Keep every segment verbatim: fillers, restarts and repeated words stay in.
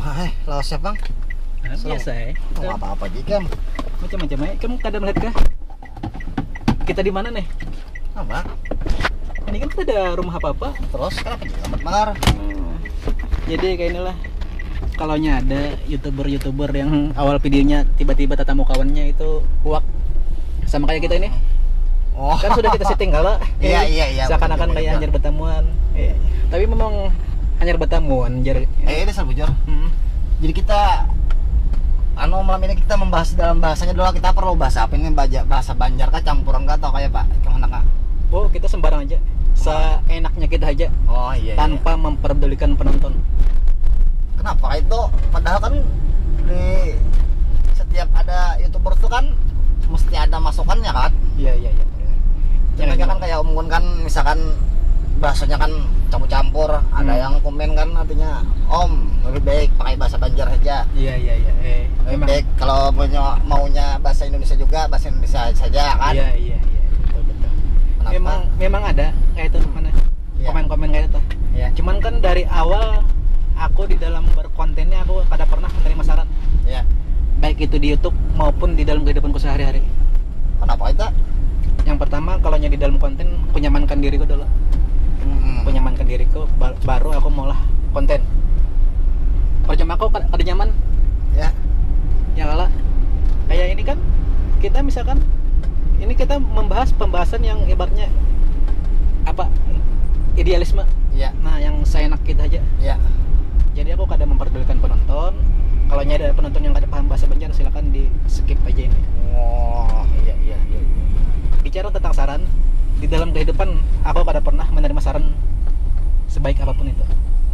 Hai, lawas siapa? Nah, biasa ya. Oh, apa-apa ji kam. Macam-macam ya. Kamu kada melihat kah? Kita di mana nih? Apa? Ini kan tidak ada rumah apa-apa. Terus kenapa ji amat mar? Jadi kayak inilah. Kalau ada youtuber-youtuber yang awal videonya tiba-tiba tatamu kawannya itu huak. Sama kayak kita ini. Oh. Kan sudah kita setting kalau Iya, iya, iya, seakan-akan betul, kayak betul. Hanyar batamuan. Iya. Tapi memang hanyar batamuan jar. Eh, ini bujur. Hmm. Jadi kita anu malam ini kita membahas dalam bahasanya dulu, kita perlu bahasa apa ini, baja- bahasa Banjar kah, campuran kah, atau kayak apa? Yang mana kah? Oh, kita sembarang aja. Seenaknya kita aja Oh iya. Tanpa memperdulikan penonton. Kenapa itu? Padahal kan di setiap ada youtuber tuh kan mesti ada masukannya kan. Iya, iya, iya. Contohnya kan kayak Om Gun kan, misalkan bahasanya kan campur-campur, ada Hmm. yang komen kan, artinya, "Om, lebih baik pakai bahasa Banjar saja." Iya, iya, iya. Eh, Lebih memang baik kalau punya maunya bahasa Indonesia juga, bahasa Indonesia saja kan. Iya, iya, iya. Betul, betul. Kenapa? Memang memang ada kayak itu mana? Iya. Komen-komen kayak itu. Iya. Cuman kan dari awal aku di dalam berkontennya aku kada pernah menerima saran. Ya. Baik itu di YouTube maupun di dalam kehidupanku sehari-hari. Kenapa itu? Yang pertama, kalau di dalam konten, aku nyamankan diriku dulu. Hmm. Aku nyamankan diriku, ba- baru aku maulah konten. Percuma aku kada, kada nyaman, Ya. ya kala. Kayak ini kan, kita misalkan, ini kita membahas pembahasan yang ibaratnya apa, idealisme. Ya. Nah, yang seenak kita aja. Ya. Jadi aku kada memperdulikan penonton. Kalau ada penonton yang kada paham bahasa Banjar, silakan di skip aja ini. Oh, iya, iya, iya. Bicara tentang saran, di dalam kehidupan aku kada pernah menerima saran sebaik apapun itu.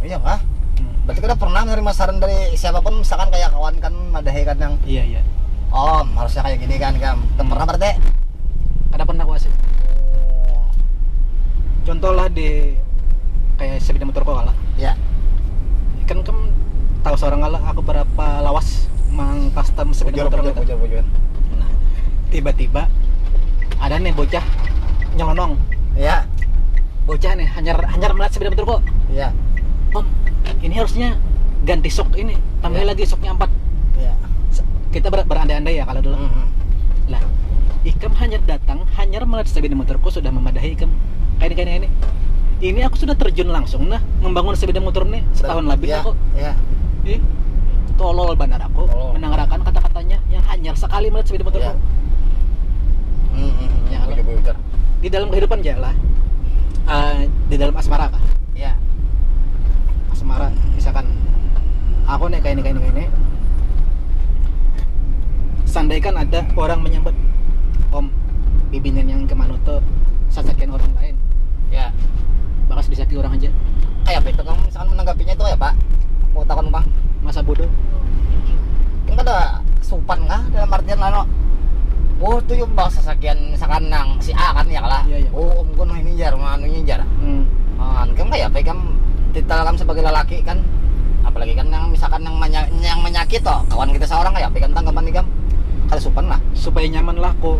Iya kah? Hmm. Berarti kada pernah menerima saran dari siapapun, misalkan kayak kawan kan madahi kan yang, Iya, iya. "Om, harusnya kayak gini kan, Kam." Kada pernah berarti? Kada pernah kuasih. Oh. Contoh lah di kayak sepeda motorku kala. Ya. Kan kam tahu seorang kala aku berapa lawas mengcustom sepeda Bujur, motor bujur, kita. Bujur, bujur. Nah, tiba-tiba ada nih bocah nyelonong. Ya. Bocah nih hanyar hanyar melihat sepeda motorku. Ya. "Om, ini harusnya ganti sok ini, tambahin Ya. lagi soknya empat." Ya. Se- Kita ber- berandai-andai ya kalau dulu. Hmm. Lah, ikam hanyar datang, hanyar melihat sepeda motorku sudah memadahi ikam. Kayak ini, kayak ini, kayak ini. Ini aku sudah terjun langsung nah membangun sepeda motor nih setahun lebih Ya. Aku. Ya. Ih, tolol banar aku Tolol. mendengarkan kata-katanya yang hanyar sekali melihat sepeda motorku. Ya. Hmm, hmm, hmm. Ya, Bujur, bujur. Di dalam kehidupan aja lah. Eh, di dalam asmara kah? Ya. Asmara, misalkan aku nih kayak ini, kayak ini, kayak ini. Seandainya ada orang menyambat, "Om, bibinian yang kemana tuh sasakian orang lain, Ya. bakas disaki orang aja." Kayak apa itu kamu misalkan menanggapinya itu kayak apa? Mau takon apa? Masa bodoh. Kan kada supan kah dalam artian anu, "Oh, tuh yuk bahas sasakian misalkan nang si A kan ya kala." Iya, iya. "Oh, Om Gun ini jar, anu ini jar." Hmm. Ah, kan kayak apa kan titel kan sebagai lelaki kan, apalagi kan yang misalkan yang menya- yang menyakit toh kawan kita seorang, kayak apa kan tanggapan ikam? Kada supan lah. Supaya nyaman lah, aku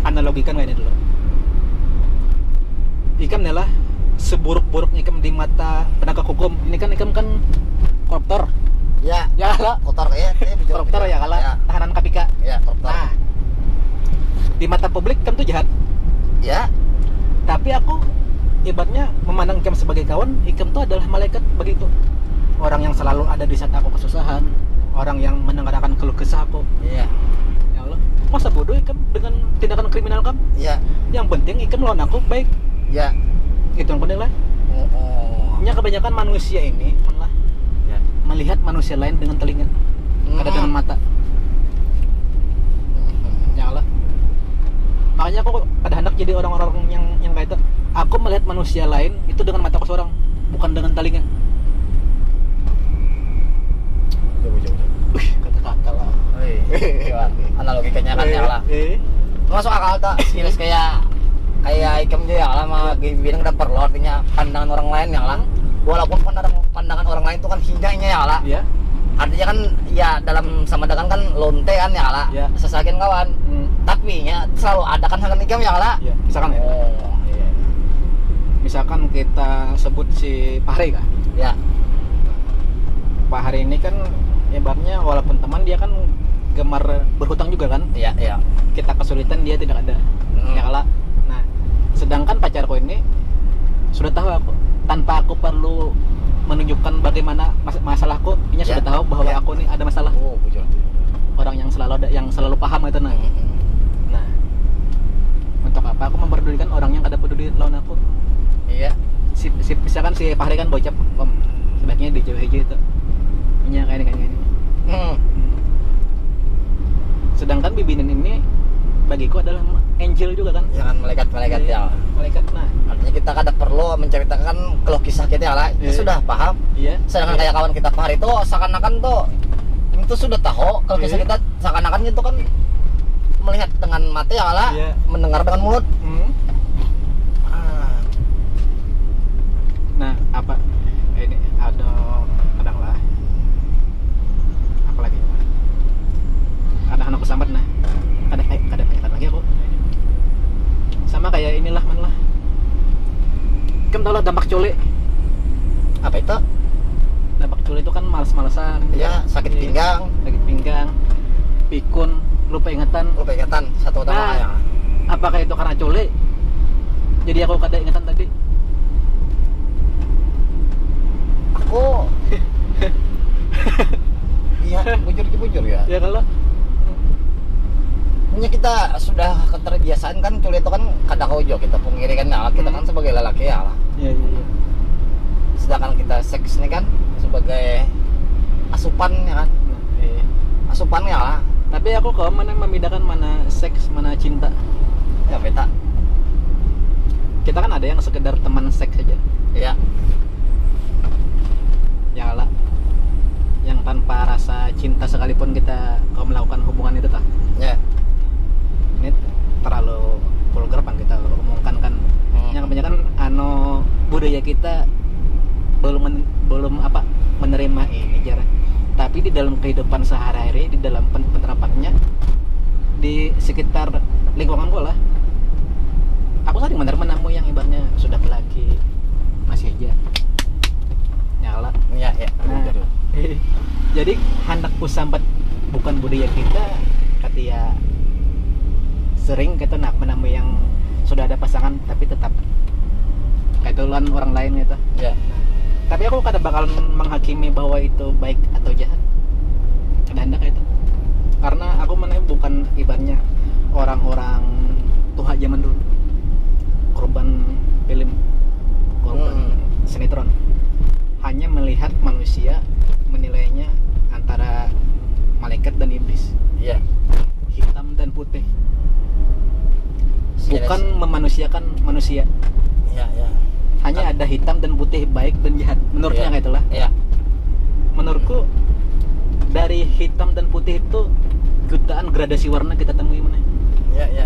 analogikan kayak ini dulu. Ikam nih lah seburuk-buruknya ikam di mata penegak hukum. Ini kan ikam kan koruptor. Ya. Ya lah. Kotor ya, ya, bujur, Koruptor bujur. Ya kala. Ya. Tahanan K P K. Ya, koruptor. Nah, di mata publik ikam tuh jahat. Ya. Tapi aku ibaratnya memandang ikam sebagai kawan, ikam tuh adalah malaikat bagiku. Orang yang selalu ada di saat aku kesusahan, orang yang mendengarkan keluh kesah aku. Iya. Ya Allah, masa bodoh ikam dengan tindakan kriminal kam? Iya. Yang penting ikam lawan aku baik. Iya. Itu yang penting lah. Oh, oh. Nya kebanyakan manusia ini malah Ya. melihat manusia lain dengan telinga, kada Mm-mm. dengan mata. Ya Allah. Makanya aku kada hendak jadi orang-orang yang yang kayak itu. Aku melihat manusia lain itu dengan mataku seorang, bukan dengan telinga. Jauh, jauh, jauh. Wih, kata-kata lah. Hei, iya, analogikanya kan ya lah. Eh, Masuk akal tak? Skills kayak kayak ikam aja ya lah, mah gini udah perlu artinya pandangan orang lain ya lah. Walaupun pandangan, pandangan orang lain itu kan hinanya ya lah. Iya. Artinya kan ya dalam sama dengan kan lonte kan ya lah. Iya. Sesakian kawan. Hmm. Tapi ya selalu ada kan hal ikam ya lah. Iya, misalkan ya. Oh, iya. Misalkan kita sebut si Fahri kah? Ya. Pak Hari ini kan ibaratnya walaupun teman, dia kan gemar berhutang juga kan. Iya, iya. Kita kesulitan, dia tidak ada. Hmm. Ya lah. Nah, sedangkan pacarku ini sudah tahu aku, tanpa aku perlu menunjukkan bagaimana mas- masalahku, inya sudah Ya. tahu bahwa Ya. aku nih ada masalah. Oh, bujur. Orang yang selalu ada, yang selalu paham itu, nah. Hmm. Nah, untuk apa aku memperdulikan orang yang kada peduli lawan aku? Iya. Si, si misalkan si Fahri kan bocap, om, sebaiknya dijauhi aja itu. Inya kayak ini, kayak ini. Hmm. Sedangkan bibinin ini bagiku adalah angel juga kan. Jangan malaikat-malaikat ya. Malaikat, nah. Artinya kita kada perlu menceritakan keluh kisah kita ya lah. Kita Iya. Sudah paham. Iya. Sedangkan Iya. Kayak kawan kita Fahri itu seakan-akan tuh itu sudah tahu keluh kisah Iya. Kita, seakan-akan itu kan melihat dengan mata ya lah, Iya. Mendengar dengan mulut. Hmm. Ah, Nah, apa ini ada, ada lah. Apa lagi? Ada anak sambat, nah. Ada, eh, ada pengen lagi aku. Sama kayak inilah, man lah. Kamu tahu lah dampak culi. Apa itu? Dampak culi itu kan males-malesan. Ya, sakit Iya. Pinggang. Sakit pinggang, pikun, lupa ingatan. Lupa ingatan satu utama Nah, ya. Apakah itu karena culi? Jadi aku kada ingatan tadi. Aku Iya, bujur bujur ya. Ya kalau Punya kita sudah keterbiasaan kan, culi itu kan kada kau juga kita pungkiri kan, nah, kita Hmm. Kan sebagai lelaki ya lah. Ya, ya, ya. Sedangkan kita seks ini kan sebagai asupan ya kan. Nah, iya. Asupan ya lah. Tapi aku kok mana membedakan mana seks, mana cinta. Ya beta. Kita kan ada yang sekedar teman seks aja. Ya. Ya lah. Yang tanpa rasa cinta sekalipun kita kalau melakukan hubungan itu, tah. Ya. Ini terlalu vulgar, pan kita omongkan kan. Hmm. Yang kebanyakan anu budaya kita belum men- belum apa menerima ini, jar. Tapi di dalam kehidupan sehari-hari, di dalam pen- penerapannya di sekitar lingkunganku lah, aku sering benar menemui yang ibaratnya sudah belaki masih aja nyala. Ya, ya. Nah, Aduh. Jadi handakku sambat bukan budaya kita, katia sering kita nak menemui yang sudah ada pasangan tapi tetap kayak itu lawan orang lain gitu. Ya. Tapi aku kada bakal menghakimi bahwa itu baik atau jahat. Kada hendak itu. Karena aku mana bukan ibaratnya orang-orang tuha zaman dulu. Korban film, korban Hmm. Sinetron. Hanya melihat manusia menilainya antara malaikat dan iblis. Iya. Hitam dan putih. Sejenis. Bukan memanusiakan manusia. Iya, iya. Hanya ada hitam dan putih, baik dan jahat. Menurutnya Iya. Kayak itulah. Iya. Menurutku dari hitam dan putih itu jutaan gradasi warna kita temui mana. Iya, iya.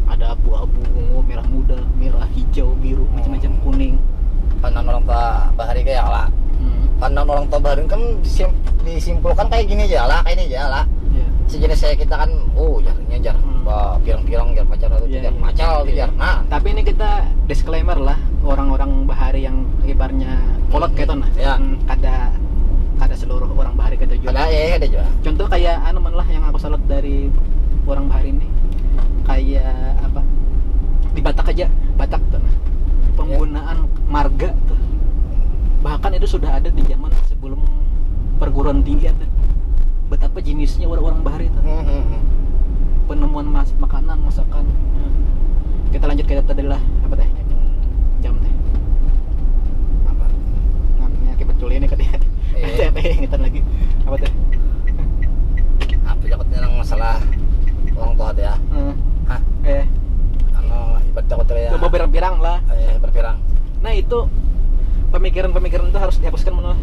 Ada abu-abu, ungu, merah muda, merah, hijau, biru, macam-macam, Hmm. Kuning. Pandangan orang tua bahari kayak lah. Hmm. Pandangan orang tua bahari kan disim- disimpulkan kayak gini aja lah, kayak ini aja lah. Ya. Sejenis saya kita kan, oh jarnya jar, Hmm. bah, pirang-pirang jar pacar atau Iya, jar iya. macal Iya. Jar. Nah, Tapi ini kita disclaimer lah, orang-orang bahari yang ibaratnya kolot Hmm. Kayak itu nah. Ya. Hmm, kada kada seluruh orang bahari kayak itu juga. Ada ya, ada juga. Contoh kayak anu man lah yang aku salut dari orang bahari ini, kayak apa, di Batak aja, Batak tuh nah, penggunaan marga tuh, bahkan itu sudah ada di zaman sebelum perguruan tinggi ada. Betapa jenisnya orang-orang bahari itu, Hmm, hmm, hmm. Penemuan mas makanan, masakan. Kita lanjut ke tadi lah, apa teh, jam teh, Apa? Namanya akibat culi ini kali ya. Iya. Ada apa ya, ingetan lagi, apa teh? Apa ya, aku tentang masalah orang tua tuh ya. Hmm. Hah? Eh, Anu, ibarat aku tuh ya. Coba pirang-pirang lah. Eh, berpirang. Nah, itu pemikiran-pemikiran itu harus dihapuskan menurut.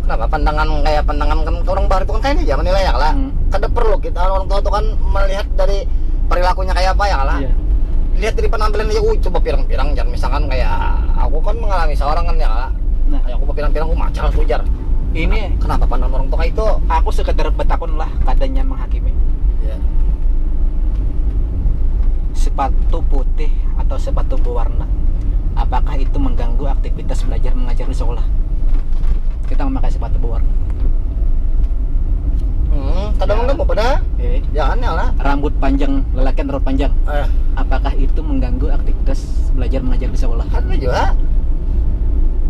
Kenapa pandangan kayak pandangan kan orang baru itu kan kayak ini ya menilai ya lah. Hmm. Kada perlu kita orang tua tuh kan melihat dari perilakunya kayak apa ya lah. Iya. Lihat dari penampilan aja, uh coba pirang-pirang, jangan misalkan kayak aku kan mengalami seorang kan ya lah. Nah. Kayak aku pirang-pirang aku macal tuh jar. Ini Kenapa pandangan orang tua kayak itu? Aku sekedar betakun lah, kadanya menghakimi. Ya. Sepatu putih atau sepatu berwarna, apakah itu mengganggu aktivitas belajar mengajar di sekolah? Kita memakai sepatu berwarna. Udah? Eh. Jangan ya lah. Rambut panjang, lelakian rambut panjang. Eh. Apakah itu mengganggu aktivitas belajar mengajar di sekolah? Ada juga.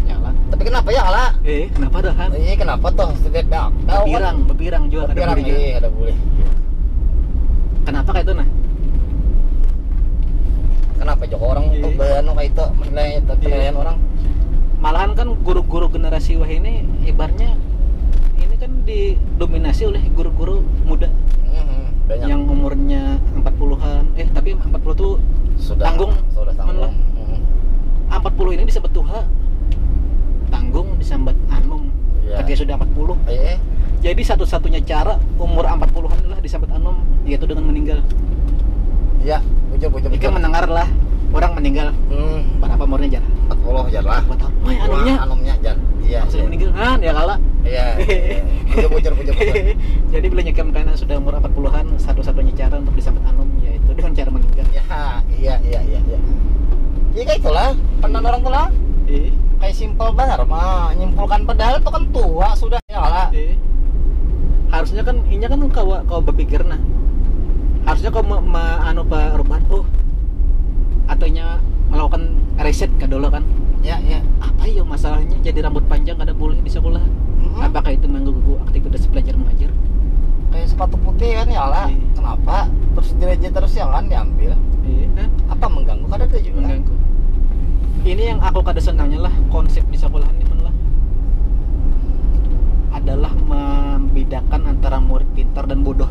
Ya lah. Tapi kenapa ya lah? Eh, kenapa dah kan? Iya, kenapa tuh? Setiap ya, bepirang, bepirang juga ada boleh juga. Iya, ada boleh. Kenapa kayak itu nah? Kenapa juga orang tuh bayar kayak itu menilai, penilaian orang? Malahan kan guru-guru generasi wah ini ibaratnya ini kan didominasi oleh guru-guru muda. Hmm, banyak. Yang umurnya empat puluhan, eh, tapi empat puluh tuh sudah tanggung. Sudah tanggung. Hmm. Empat puluh ini disebut tuha, tanggung, disebut anum. Ya. Ketika sudah empat puluh. Iya. Jadi satu-satunya cara umur empat puluhan adalah disebut anum, yaitu dengan meninggal. Iya, bujur, bujur. Ikam mendengar lah orang meninggal. Hmm. Berapa umurnya, Jar? Empat puluh, Jar lah. Empat puluh. Wah, anumnya. Anumnya, Jar. Iya, sudah meninggal kan, ya kala. Iya. Bujur, bujur, bujur, bujur. Jadi bila nyekam karena sudah umur empat puluhan, satu-satunya cara untuk disambut anum yaitu dengan cara meninggal. Ya, iya, iya, iya, iya. Iya, kayak itulah, pandangan orang tuh lah. Iya. Kayak simpel banget, menyimpulkan padahal tuh kan tua sudah. Ya lah. Eh. Harusnya kan inya kan kawa kawa berpikir nah. Harusnya kawa me, me, anu perubahan. Oh. Atau inya melakukan riset ke dulu kan. Ya, ya. Apa ya masalahnya jadi rambut panjang kada boleh di sekolah? Mm-mm. Apakah itu mengganggu aktivitas belajar mengajar? Kayak sepatu putih kan ya lah. Iya. Kenapa? Terus direject terus ya kan diambil. Iya. Hah? Apa mengganggu? Kada ada juga. Mengganggu. Ini yang aku kada senangnya lah konsep di sekolah ini lah adalah membedakan antara murid pintar dan bodoh.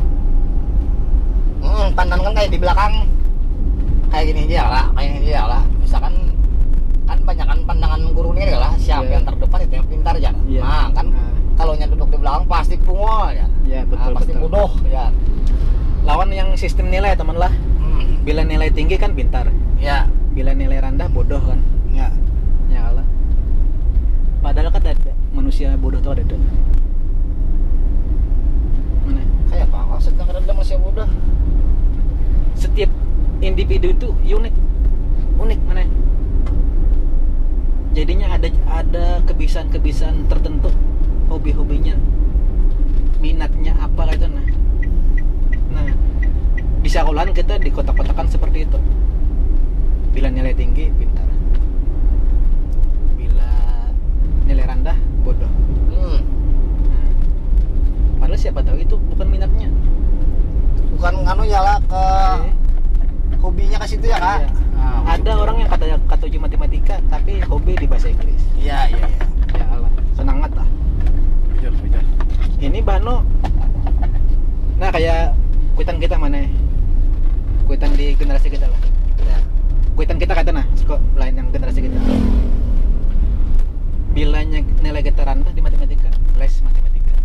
Hmm, pandangan kayak di belakang kayak gini aja lah, kayak gini aja lah. Misalkan kan banyak kan pandangan guru ini lah, siapa yang terdepan itu yang pintar ya. Iya. Nah, kan kalau yang duduk di belakang pasti bungul ya. Iya, betul, pasti bodoh ya. Lawan yang sistem nilai teman lah. Hmm. Bila nilai tinggi kan pintar. Ya. Bila nilai rendah bodoh kan. Ya. Ya lah. Padahal kan ada manusia bodoh tuh ada tuh. Mana? Kayak apa maksudnya kada ada manusia bodoh? Setiap individu itu unik, unik mana? Jadinya ada ada kebiasaan-kebiasaan tertentu, hobi-hobinya, minatnya apa itu nah. Nah, di sekolahan kita dikotak-kotakan seperti itu. Bila nilai tinggi pintar, bila nilai rendah bodoh. Hmm. Nah, padahal siapa tahu itu bukan minatnya. Bukan nganu ya lah ke hobinya ke situ ya kak. Iya. Nah, ada orang yang kata kata uji matematika tapi hobi di bahasa Inggris. Iya iya iya. Ya Allah, senang banget lah. Bujur bujur. Ini Bano. Nah kayak kuitan kita mana? Kuitan di generasi kita lah. Ya. Kuitan kita kata nah, kok lain yang generasi kita. Bilanya nilai kita rendah di matematika, les matematika.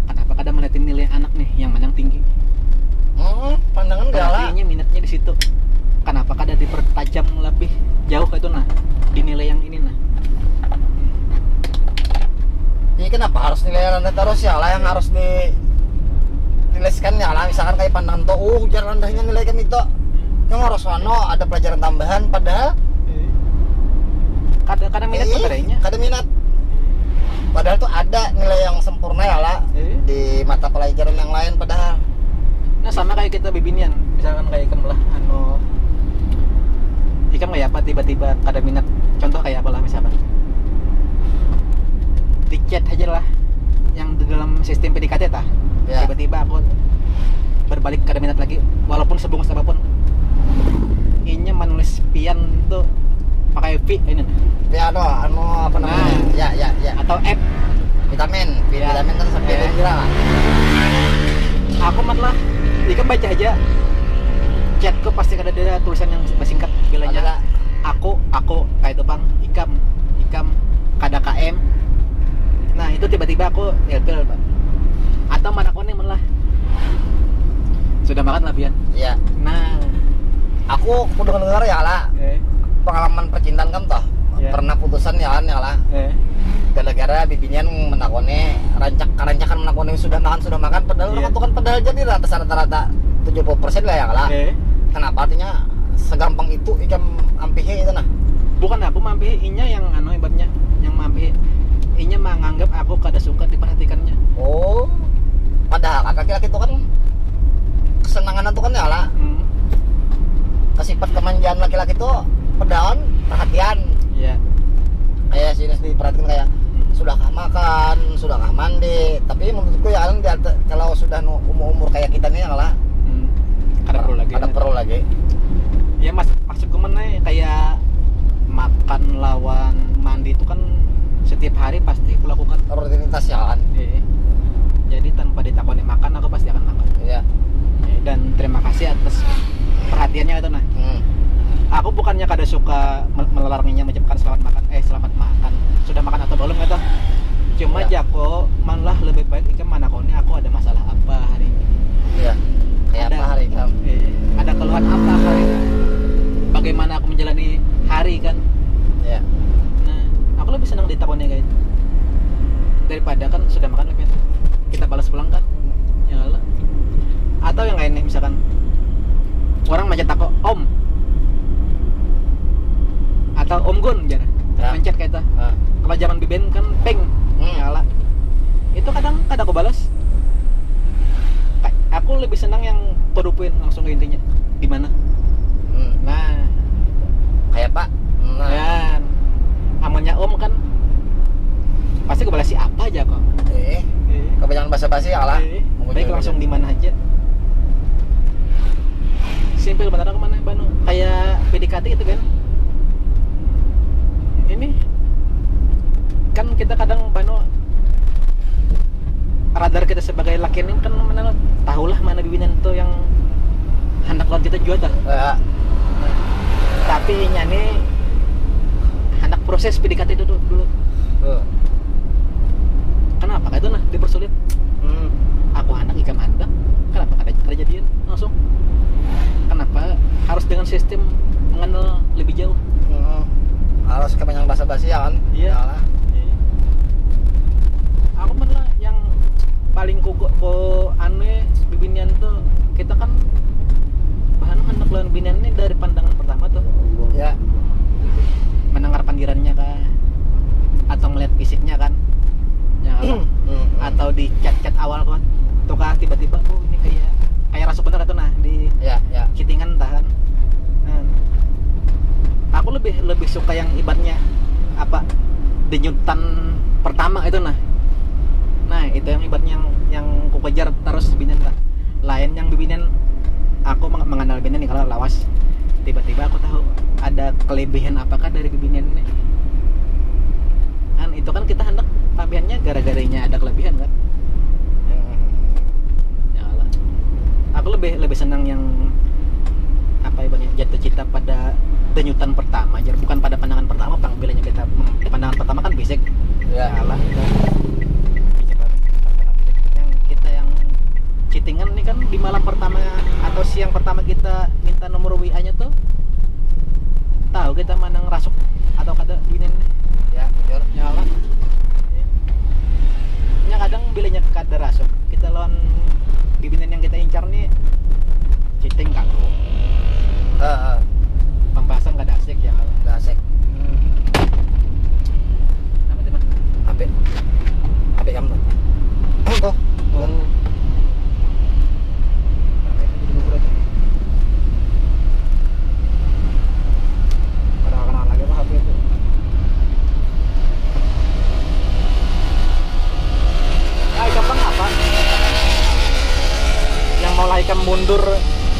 Kenapa kada melihat nilai anak nih yang menang tinggi? Hmm, pandangan galak. Minatnya di situ. Kenapa kada dipertajam lebih jauh itu nah di nilai yang ini nah? Ini kenapa harus nilai rendah terus ya lah yang harus di dileskan ya lah misalkan kayak pandangan tuh uh ujar rendahnya nilai kami tuh yang harus wano ada pelajaran tambahan padahal kada kada minat eh, kada minat padahal tuh ada nilai yang sempurna ya lah eh. Di mata pelajaran yang lain padahal nah sama kayak kita bibinian misalkan kayak ikam lah anu ikam kayak apa tiba-tiba kada minat contoh kayak apalah misalkan di chat aja lah yang di dalam sistem P D K T tah ya. Tiba-tiba aku berbalik kada minat lagi walaupun sebungkus apapun inya menulis pian tuh pakai V ini V anu anu apa namanya nah, ya ya ya atau F vitamin ya. Vitamin kan sampai ya. Aku mat lah ikam baca aja chatku pasti kada ada tulisan yang bersingkat bilanya aku aku kayak itu bang ikam ikam kada K M nah itu tiba-tiba aku ilfil pak atau mana aku nih malah sudah makan lah Bian iya nah aku aku dengar dengar ya lah eh. Pengalaman percintaan kamu toh ya. Pernah putusan ya kan ya lah eh. Gara-gara bibinian menakoni rancak rancakan menakoni sudah makan sudah makan padahal ya. Orang itu kan padahal jadi rata rata-rata tujuh puluh persen lah ya lah eh. Kenapa artinya segampang itu ikam ampihi itu nah bukan aku mampihi inya yang anu ibaratnya yang mampihi inya menganggap aku kada suka diperhatikannya Sudah nggak mandi, tapi menurutku ya, Alan, di atas, kalau sudah nu- umur-umur kayak kita nih lah, hmm. Kada perlu lagi. Ada perlu lagi. Ya, mas, maksudku mana, kayak makan lawan mandi itu kan setiap hari pasti kulakukan. Rutinitas ya, Alan. Iya. Jadi tanpa ditakoni makan, aku pasti akan makan. Iya. Dan terima kasih atas perhatiannya itu, nah. Hmm. Aku bukannya kada suka me- melarangnya mengucapkan selamat makan, eh, selamat makan, sudah makan atau belum gitu. Cuma Ya. Jako malah lebih baik ikam manakoni aku ada masalah apa hari ini. Iya. Kayak Ada- apa hari kamu? Eh, ada keluhan apa hari ini? Bagaimana aku menjalani hari kan? Iya. Nah, aku lebih senang ditakoni kayak itu daripada kan sudah makan, kan kita balas pulang kan. Ya lah. Atau yang lain nih, misalkan orang macet tako, "Om," atau "Om Gun," jar. Ya. Mencet kayak itu. Nah. Kalau zaman biben kan peng. Hmm. Ya lah. Itu kadang kada aku balas. Ka- Aku lebih senang yang tuh poin, langsung ke intinya. Di mana? Hmm. Nah, Kayak apa? Nah. Dan amunnya "Om" kan pasti kebalas si apa aja kok. Eh, kebanyakan basa-basi ya lah. Eh, baik, langsung di mana aja. Simpel benar aku mana, Banu. Kayak P D K T gitu kan. Ini kan kita kadang, Banu, radar kita sebagai laki ini kan mana tahulah mana bibinan tuh yang hendak lawan kita jua tuh. Ya. Tapi inya nih hendak proses P D K T itu dulu. Tuh. Kenapa kayak itu nah dipersulit? Hmm. Aku hendak, ikam hendak, kenapa kada kada jadian langsung? Kenapa harus dengan sistem mengenal lebih jauh? Hmm. Harus kebanyakan basa-basi ya kan? Iya. Ya lah. Aku pernah yang paling ku ku aneh bibinian tuh, kita kan bahan hendak lawan binian ini dari pandangan pertama tuh. Ya. Mendengar pandirannya kah, atau ngeliat fisiknya kan, ya kan? Hmm. Atau di chat-chat awal kan, tuh kah tiba-tiba, "Oh, ini kayak kayak rasuk bener itu nah di Ya, ya. chattingan tah kan." Nah, aku lebih lebih suka yang ibaratnya apa, denyutan pertama itu nah. Nah, itu yang ibaratnya yang yang kukejar terus binian lah. Lain yang bibinian, aku meng- mengenal binian nih kalau lawas, tiba-tiba aku tahu ada kelebihan apakah dari bibinian ini. Kan itu kan kita hendak tabiannya gara-garanya ada kelebihan kan. Ya lah. Aku lebih lebih senang yang apa ya, banyak jatuh cinta pada denyutan pertama aja, bukan pada pandangan pertama. Pang bilanya kita pandangan pertama kan bisik. Ya. Alah, kita, yang kita yang chattingan nih kan di malam pertama atau siang pertama kita minta nomor W A-nya tuh, tahu kita mana ngerasuk atau kada binian. Ya, bujur. Ya lah. Nya kadang bilanya kada rasuk, kita lawan bibinian yang kita incar nih chatting kaku. Heeh. Pembahasan kada asik ya. Gak asik. Apa tuh, Mas? Apa? Apa kamu? Tuh. Oh. Kada kenal lagi apa H P itu. Ah, gampang apa? Yang mau lah ikam mundur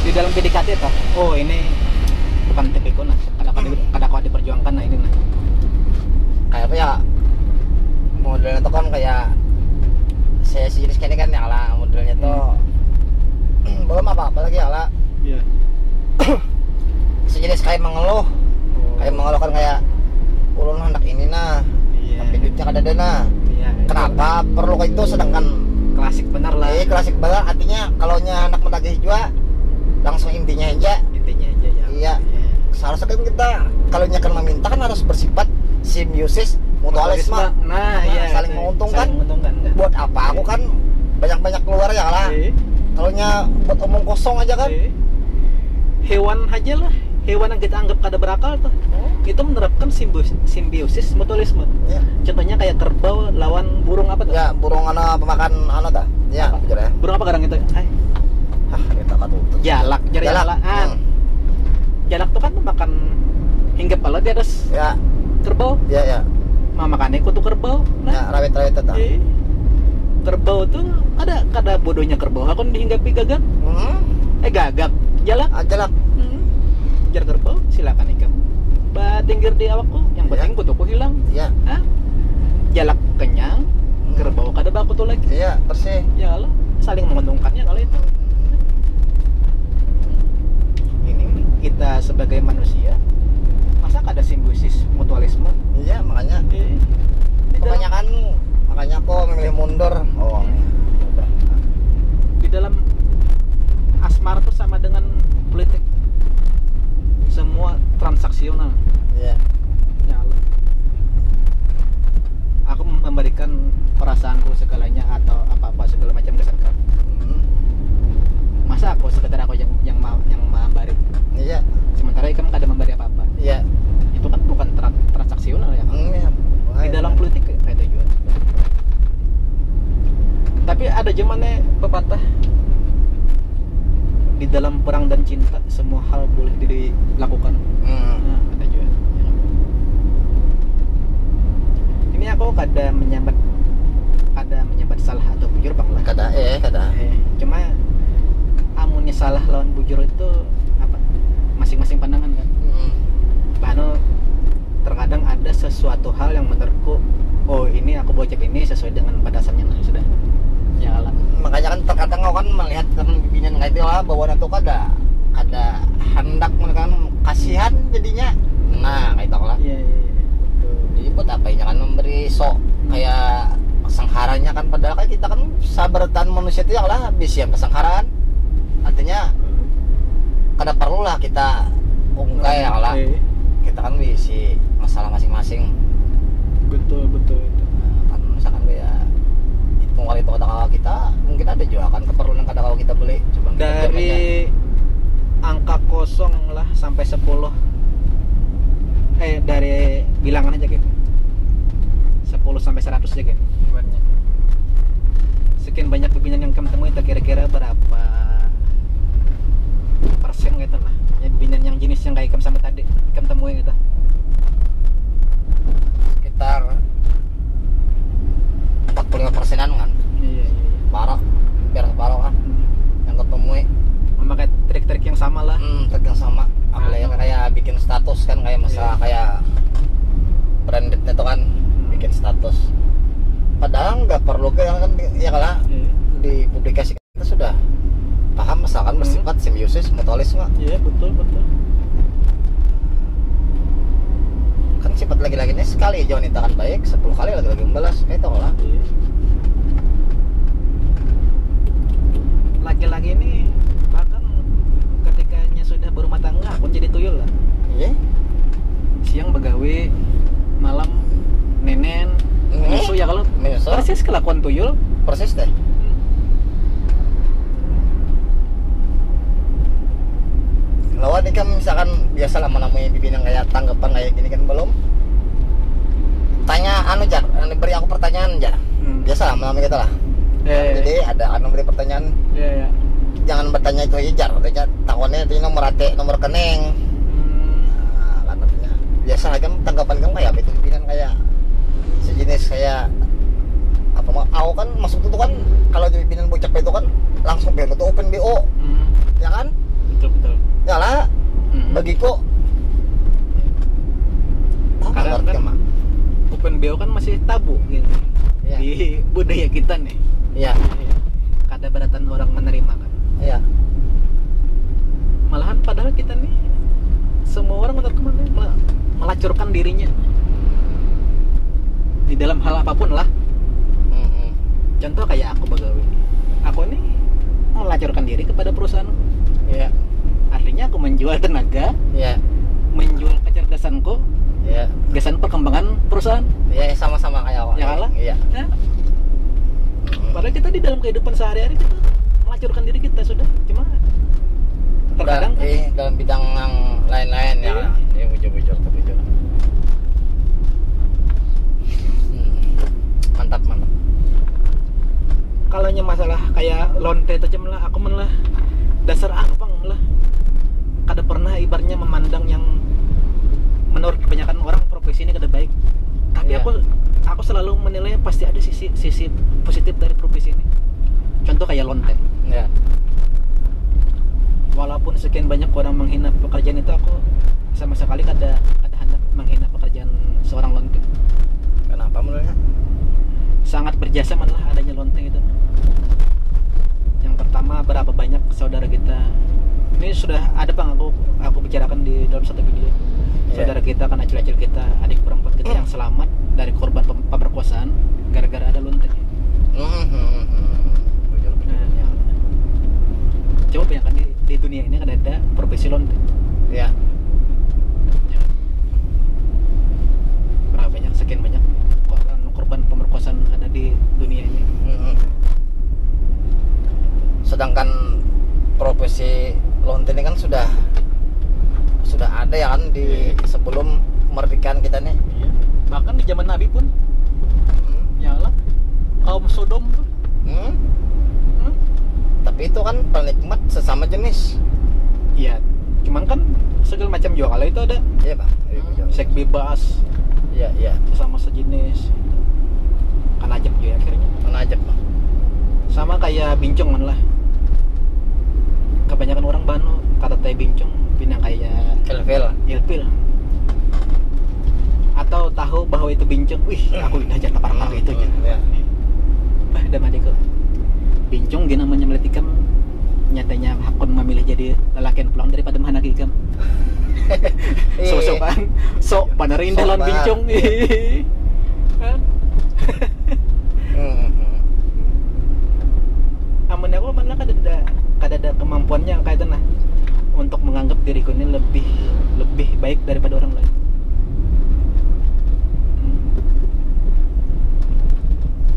di dalam P D K T toh. Oh, ini bukan tipiku nah. Kada kada kada kuat diperjuangkan nah ini nah. Kayak apa ya? Modelnya tuh kan kayak saya si jenis kayak ini kan ya lah, modelnya tuh belum apa-apa lagi ya lah. Iya. Si jenis kayak mengeluh, kayak mengeluh kan kayak ulun hendak ini nah, Iya. tapi duitnya kada ada nah. Iya. Kenapa perlu kayak itu, sedangkan Klasik benar lah. Eh, klasik banget, artinya kalau nya hendak menagih juga langsung intinya aja. Intinya aja ya. Iya. Seharusnya kan kita kalau nya kan meminta kan harus bersifat simbiosis mutualisme. Mutualisme. Nah, iya, Saling itu. Menguntungkan Saling menguntungkan, ya. Buat apa aku kan banyak-banyak keluar ya lah. Iya. Kalau nya buat omong kosong aja kan. Iya. Hewan aja lah. Hewan yang kita anggap kada berakal tuh. Oh. Itu menerapkan simbiosis, simbiosis mutualisme. Ya. Contohnya kayak kerbau lawan burung apa tuh? Ya, burung anu pemakan anu ta? Ya, Apa? Bujur ya. Burung apa garang itu? Ay, Hah, kita katutup. Jalak, jar Jalak. Jalak. Ah. Hmm. Jalak tuh kan makan hinggap kepala di atas Ya, kerbau. Ya, ya. Mamakannya kutu kerbau. Ya, rawit-rawit itu ta. Iya. Kerbau tuh kada kada bodohnya kerbau hakun dihinggapi gagak. Hmm. Eh, gagak, jalak. Aja lah. Hmm. Jar kerbau, silakan ikam batinggir di awakku. Yang Iya. Penting kutuku hilang. Iya. Hah? Jalak kenyang, kerbau kada bakutu lagi. Iya, bersih. Ya Allah, saling menguntungkannya kalau itu. Ini kita sebagai manusia, masa kada simbiosis mutualisme? Iya, makanya Eh, di dalam, kebanyakan, makanya aku memilih mundur. Oh. Di dalam asmara tuh sama dengan politik, semua transaksional. Iya. Ya Allah, aku memberikan perasaanku segalanya atau apa-apa segala macam ke Serka. Hmm. Masa aku sekedar aku yang yang ma- yang memberi, Iya. Sementara ikam kada memberi apa-apa. Iya. Itu kan bukan tra- transaksional ya kan? Hmm, iya. Di dalam politik kayak itu juga. Tapi ada zamannya pepatah, di dalam perang dan cinta semua hal boleh dilakukan. Hmm. Nah, ada juga. Ini aku kada menyambat kada menyambat salah atau bujur bang lah. Kada, eh, kada. Eh, cuma amunnya salah lawan bujur itu apa, masing-masing pandangan kan. Hmm. Bahkan terkadang ada sesuatu hal yang menurutku, oh, ini aku bocek ini sesuai dengan batasannya, nah sudah. Ya lah. Makanya kan terkadang aku kan melihat teman bibinian kayak itu lah, bahwa itu kada kada hendak, kan kasihan jadinya. Nah, kayak itu lah. Iya, iya, iya. Betul. Jadi buat apa ini kan memberi sok kayak sangharanya kan, padahal kan kita kan sabaratan manusia itu ya lah, bisi yang kesangharaan. Artinya kada perlu lah kita ungkai ya lah. Oke. Kita kan bisi masalah masing-masing. Betul, betul itu. Nah, kan misalkan kayak itu kali itu kada kawa kita, mungkin ada juga kan keperluan yang kada kawa kita beli. Coba kita Dari angka kosong lah sampai sepuluh, eh, dari bilangan aja gitu, sepuluh sampai seratus aja gitu ibaratnya. Sekian banyak bibinian yang kamu temui, tak kira-kira berapa persen gitu lah, ya, bibinian yang jenis yang kayak ikam sama tadi ikam temui gitu? Sekitar empat puluh lima persenan kan. Iya, iya. Barak, biar barak kan. Yang ketemui Memakai trik-trik yang sama lah. Hmm, trik yang sama. Apalagi Anu. Kayak bikin status kan, kayak masalah Iya. Kayak brandednya tuh kan, bikin status. Padahal nggak perlu ke kan, ya kalau Iya. Dipublikasikan, kita sudah paham, misalkan Hmm. bersifat simbiosis mutualisme. Iya, betul, betul. Kan sifat laki-laki ini sekali aja wanita kan baik, sepuluh kali laki-laki membalas, kayak itu lah. Iya. Laki-laki ini bahkan ketikanya sudah berumah tangga pun jadi tuyul lah. Iya. Siang begawe, malam nenen, Hmm. menyusu ya kalau Menyusu. Persis kelakuan tuyul. Persis deh. Lawan ikam misalkan biasa lah menemui bibinian kayak tanggapan kayak gini kan belum. Tanya anu jar, anu beri aku pertanyaan jar. Hmm. Biasa lah menemui kita lah. Eh. Jadi ada anu beri pertanyaan. Iya, iya. Jangan bertanya itu aja jar, katanya takutnya itu nomor ate, nomor rekening. Hmm. Nah, kan artinya biasa lah kan tanggapan kamu kayak apa itu pimpinan kayak sejenis kayak apa mau aku kan masuk itu kan kalau jadi pimpinan bocah itu kan langsung B O tuh open B O Hmm. ya kan Betul, betul. Ya lah Hmm. bagiku apa Kadang ngerti kan mah open B O kan masih tabu gitu. Iya. Di budaya kita nih. Iya Kada beratan orang menerima kan. Iya Malahan padahal kita nih semua orang menurutku mah mel- melacurkan dirinya di dalam hal apapun lah. Mm-mm. Contoh kayak aku begawe. Aku nih melacurkan diri kepada perusahaan. Iya Artinya aku menjual tenaga, Iya menjual kecerdasanku, Iya gasan perkembangan perusahaan. Iya sama-sama kayak aku Ya kalah? Iya Ya. Mm-mm. Padahal kita di dalam kehidupan sehari-hari kita melacurkan diri kita sudah. Cuma terkadang kan Iya, dalam bidang yang lain-lain ya. Iya. Iya, bujur-bujur, bujur. Hmm. Mantap, mantap. Kalau nya masalah kayak lonte itu jam lah, aku men lah dasar abang lah kada pernah ibaratnya memandang yang menurut kebanyakan orang profesi ini kada baik. Tapi Iya. aku aku selalu menilai pasti ada sisi sisi positif dari profesi ini. Contoh kayak lonte. Ya. Walaupun sekian banyak orang menghina pekerjaan itu, aku sama sekali kada kada hendak menghina pekerjaan seorang lonte. Kenapa menurutnya? Sangat berjasa malah adanya lonte itu. Yang pertama, berapa banyak saudara kita, ini sudah ada, pang, aku aku bicarakan di dalam satu video. Iya. Saudara kita kan, acil-acil kita, adik perempuan kita yang selamat dari korban pem- pemerkosaan gara-gara ada lonte. Hmm, hmm, hmm, hmm. Bujur, bujur. Nah, ya. Coba bayangkan, di, di dunia ini kan ada profesi lonte. Ya. Ya. Berapa banyak, sekian banyak korban korban pemerkosaan ada di dunia ini. Hmm. Sedangkan profesi lonte ini kan sudah sudah ada ya kan di Iya. Sebelum kemerdekaan kita nih. Iya. Bahkan di zaman Nabi pun, Hmm. Ya lah, kaum Sodom tuh. Hmm? Hmm? Tapi itu kan penikmat sesama jenis. Iya, cuman kan segala macam juga kalau itu ada. Iya, Pak. Iya, betul. Seks bebas, Iya, iya. Sesama sejenis. Kan ajak juga akhirnya. Mana aja, Pak? Sama kayak bincung kan lah. Kebanyakan orang banu kata teh bincung, pinang kayak Ilfil. Ilfil. Atau tahu bahwa itu bincung, wih, aku indah aja, tapar-tapar gitu aja. Ya. Bah, dah mati kok. Bincung gini namanya melihat ikam, nyatanya hakun memilih jadi lelakian pulang daripada menghanaki ikam. Iya. Sok-sokan, sok banar indah Sok lawan banar. Bincung. Kan? Hmm, hmm, hmm. Amun aku mana kada ada kada ada kemampuannya kayak itu nah, untuk menganggap diriku ini lebih lebih baik daripada orang lain. Hmm.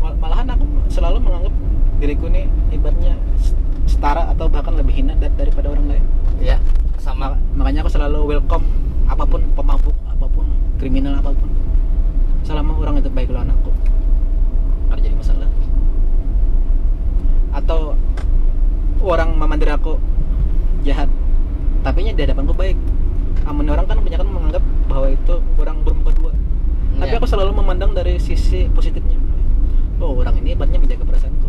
Mal- Malahan aku selalu menganggap diriku ini ibaratnya s- setara atau bahkan lebih hina da- daripada orang lain. Ya, sama. Makanya aku selalu welcome apapun, pemabuk apapun, kriminal apapun, selama orang itu baik lawan aku, kada jadi masalah. Atau orang memandang aku jahat, tapi nya di hadapanku baik. Amun orang kan kebanyakan menganggap bahwa itu orang bermuka dua, tapi Iya. Aku selalu memandang dari sisi positifnya. Oh, orang ini ibaratnya menjaga perasaanku,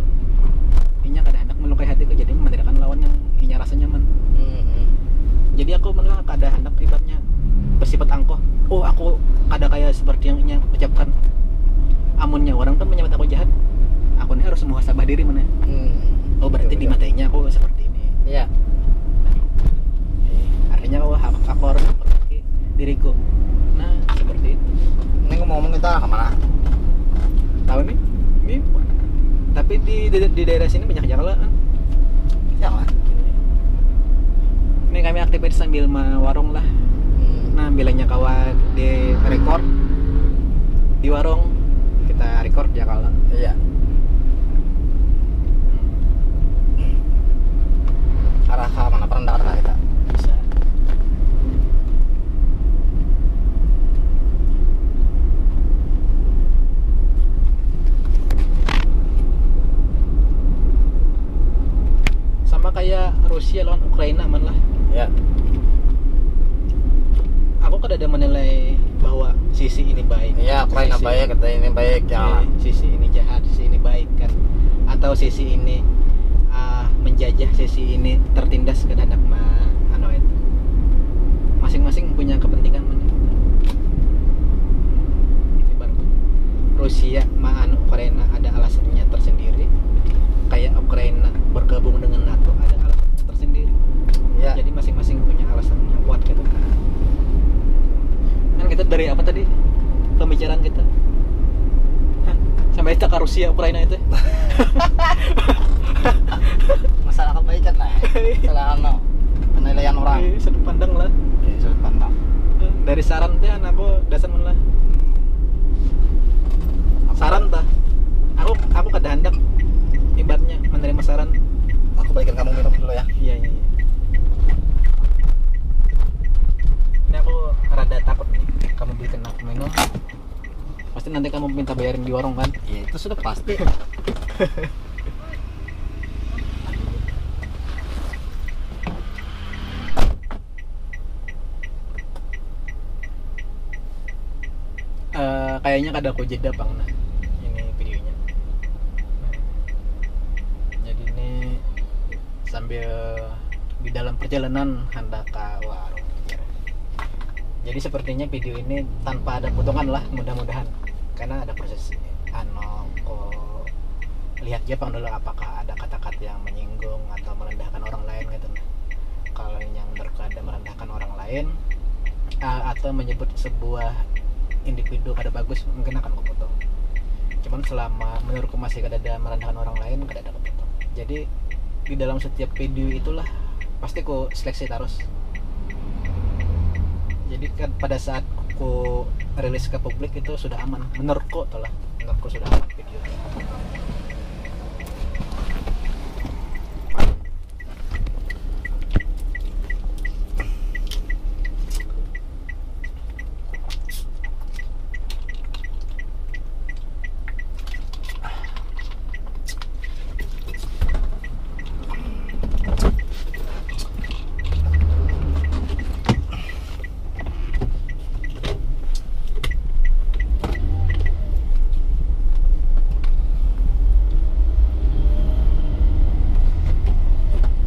inya kada hendak melukai hatiku, jadi memandangkan lawan yang inya rasa nyaman. Hmm, hmm. Jadi aku malah kada hendak ibaratnya bersifat angkuh. Oh, aku kada kayak seperti yang inya ucapkan. Amunnya orang kan menyambat aku jahat, aku ini harus muhasabah diri mana. Hmm. Oh, berarti di Betul. Matanya aku seperti ini. Ya. Eh, artinya aku, aku, aku harus memperbaiki diriku. Nah, seperti itu. Ini ngomong-ngomong kita ke mana? Tahu nih? Ini tapi di, di, di daerah sini banyak jalan kan. Ya lah. Ini kami aktivitas sambil ma warung lah. Hmm. Nah, bilanya kawa di record di warung, kita record ya kalau. Iya. Arah ke mana? Perendahan lah kita. Bisa. Sama kayak Rusia lawan Ukraina man lah. Ya. Aku kada ada menilai bahwa sisi ini baik. Iya, Ukraina Sisi- baik, kita ini baik ya. Eh, sisi ini jahat, sisi ini baik kan, atau sisi ini ah, menjajah, sisi ini tertindas, kada hendak ma anu itu. Masing-masing punya kepentingan mana. Ibarat Rusia ma anu Ukraina ada alasannya tersendiri, kayak Ukraina bergabung dengan NATO ada alasan tersendiri. Ya. Jadi masing-masing punya alasan yang kuat gitu. Kan kita dari apa tadi pembicaraan kita? Hah? Sampai kita ke Rusia Ukraina itu. Masalah kebaikan lah. Masalah anu, penilaian orang. Iya, sudut pandang lah. Ya, sudut pandang. Dari saran teh aku dasar lah. Saran tah. Aku aku kada hendak ibaratnya menerima saran. Aku balikin kamu minum dulu ya. Iya, iya, iya. Ini aku rada takut nih. Kamu belikan aku minum. Pasti nanti kamu minta bayarin di warung kan? Ya, itu sudah pasti. Eh, kayaknya kada aku jeda pang nah. Sambil di dalam perjalanan handak ka warung. Jadi sepertinya video ini tanpa ada potongan lah, mudah-mudahan, karena ada proses anu, ko lihat ja pang dulu apakah ada kata-kata yang menyinggung atau merendahkan orang lain gitu. Kalau yang menurut ada merendahkan orang lain, ah, atau menyebut sebuah individu kada bagus, mungkin akan kupotong. Cuman selama menurutku masih kada ada merendahkan orang lain, kada ada kupotong. Jadi di dalam setiap video itulah pasti ku seleksi terus. Jadi kan pada saat ku rilis ke publik itu sudah aman, menurutku tuh lah, menurutku sudah aman video.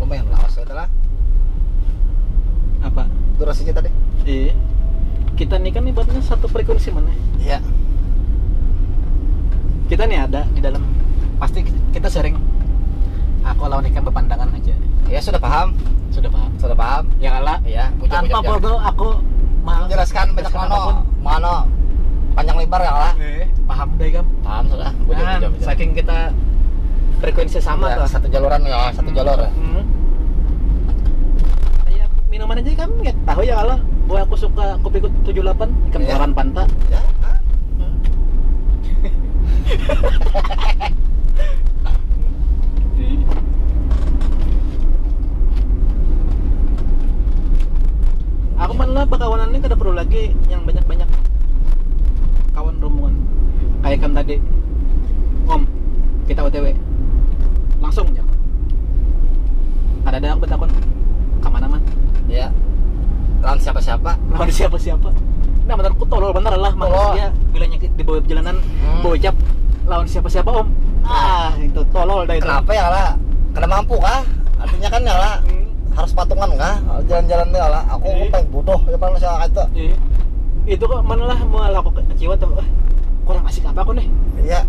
Lumayan lawas ya lah. Apa? Durasinya tadi. Iya. Kita nih kan ibaratnya satu frekuensi mana? Iya. Kita nih ada di dalam. Pasti kita sering. Aku lawan ikan berpandangan aja. Ya sudah paham. Sudah paham. Sudah paham. Ya kalah. Iya. Tanpa foto aku mau jelaskan banyak mana. Mana panjang lebar ya kalah. Eh, paham deh kan? Paham sudah. Nah, saking kita frekuensi sama ya, tuh. Satu jaluran ya, satu jalur ya. Hmm. Ya, minuman aja kan nggak tahu ya kalau buat aku suka kopi tujuh delapan, ikan ya. Panta. Ya. Aku malah berkawanan ini kada perlu lagi yang banyak-banyak kawan rombongan kayak kan tadi, "Om, kita O T W." Langsung ya. Ada ada aku bertakon, "Kemana man?" Ya. Lawan siapa-siapa? Lawan siapa-siapa? Nah, menurutku tolol bener lah manusia. Bilanya di bawah perjalanan hmm. Bocap lawan siapa-siapa om. Ah, itu tolol dah itu. Kenapa ya lah? Kada mampu kah? Artinya kan ya lah hmm. Harus patungan kah? Jalan-jalan ya lah. Aku iya. Paling bodoh ya paling saya itu. Iya. Itu kok mana lah mau laku kecewa tuh. Eh, kurang asik apa aku nih? Iya.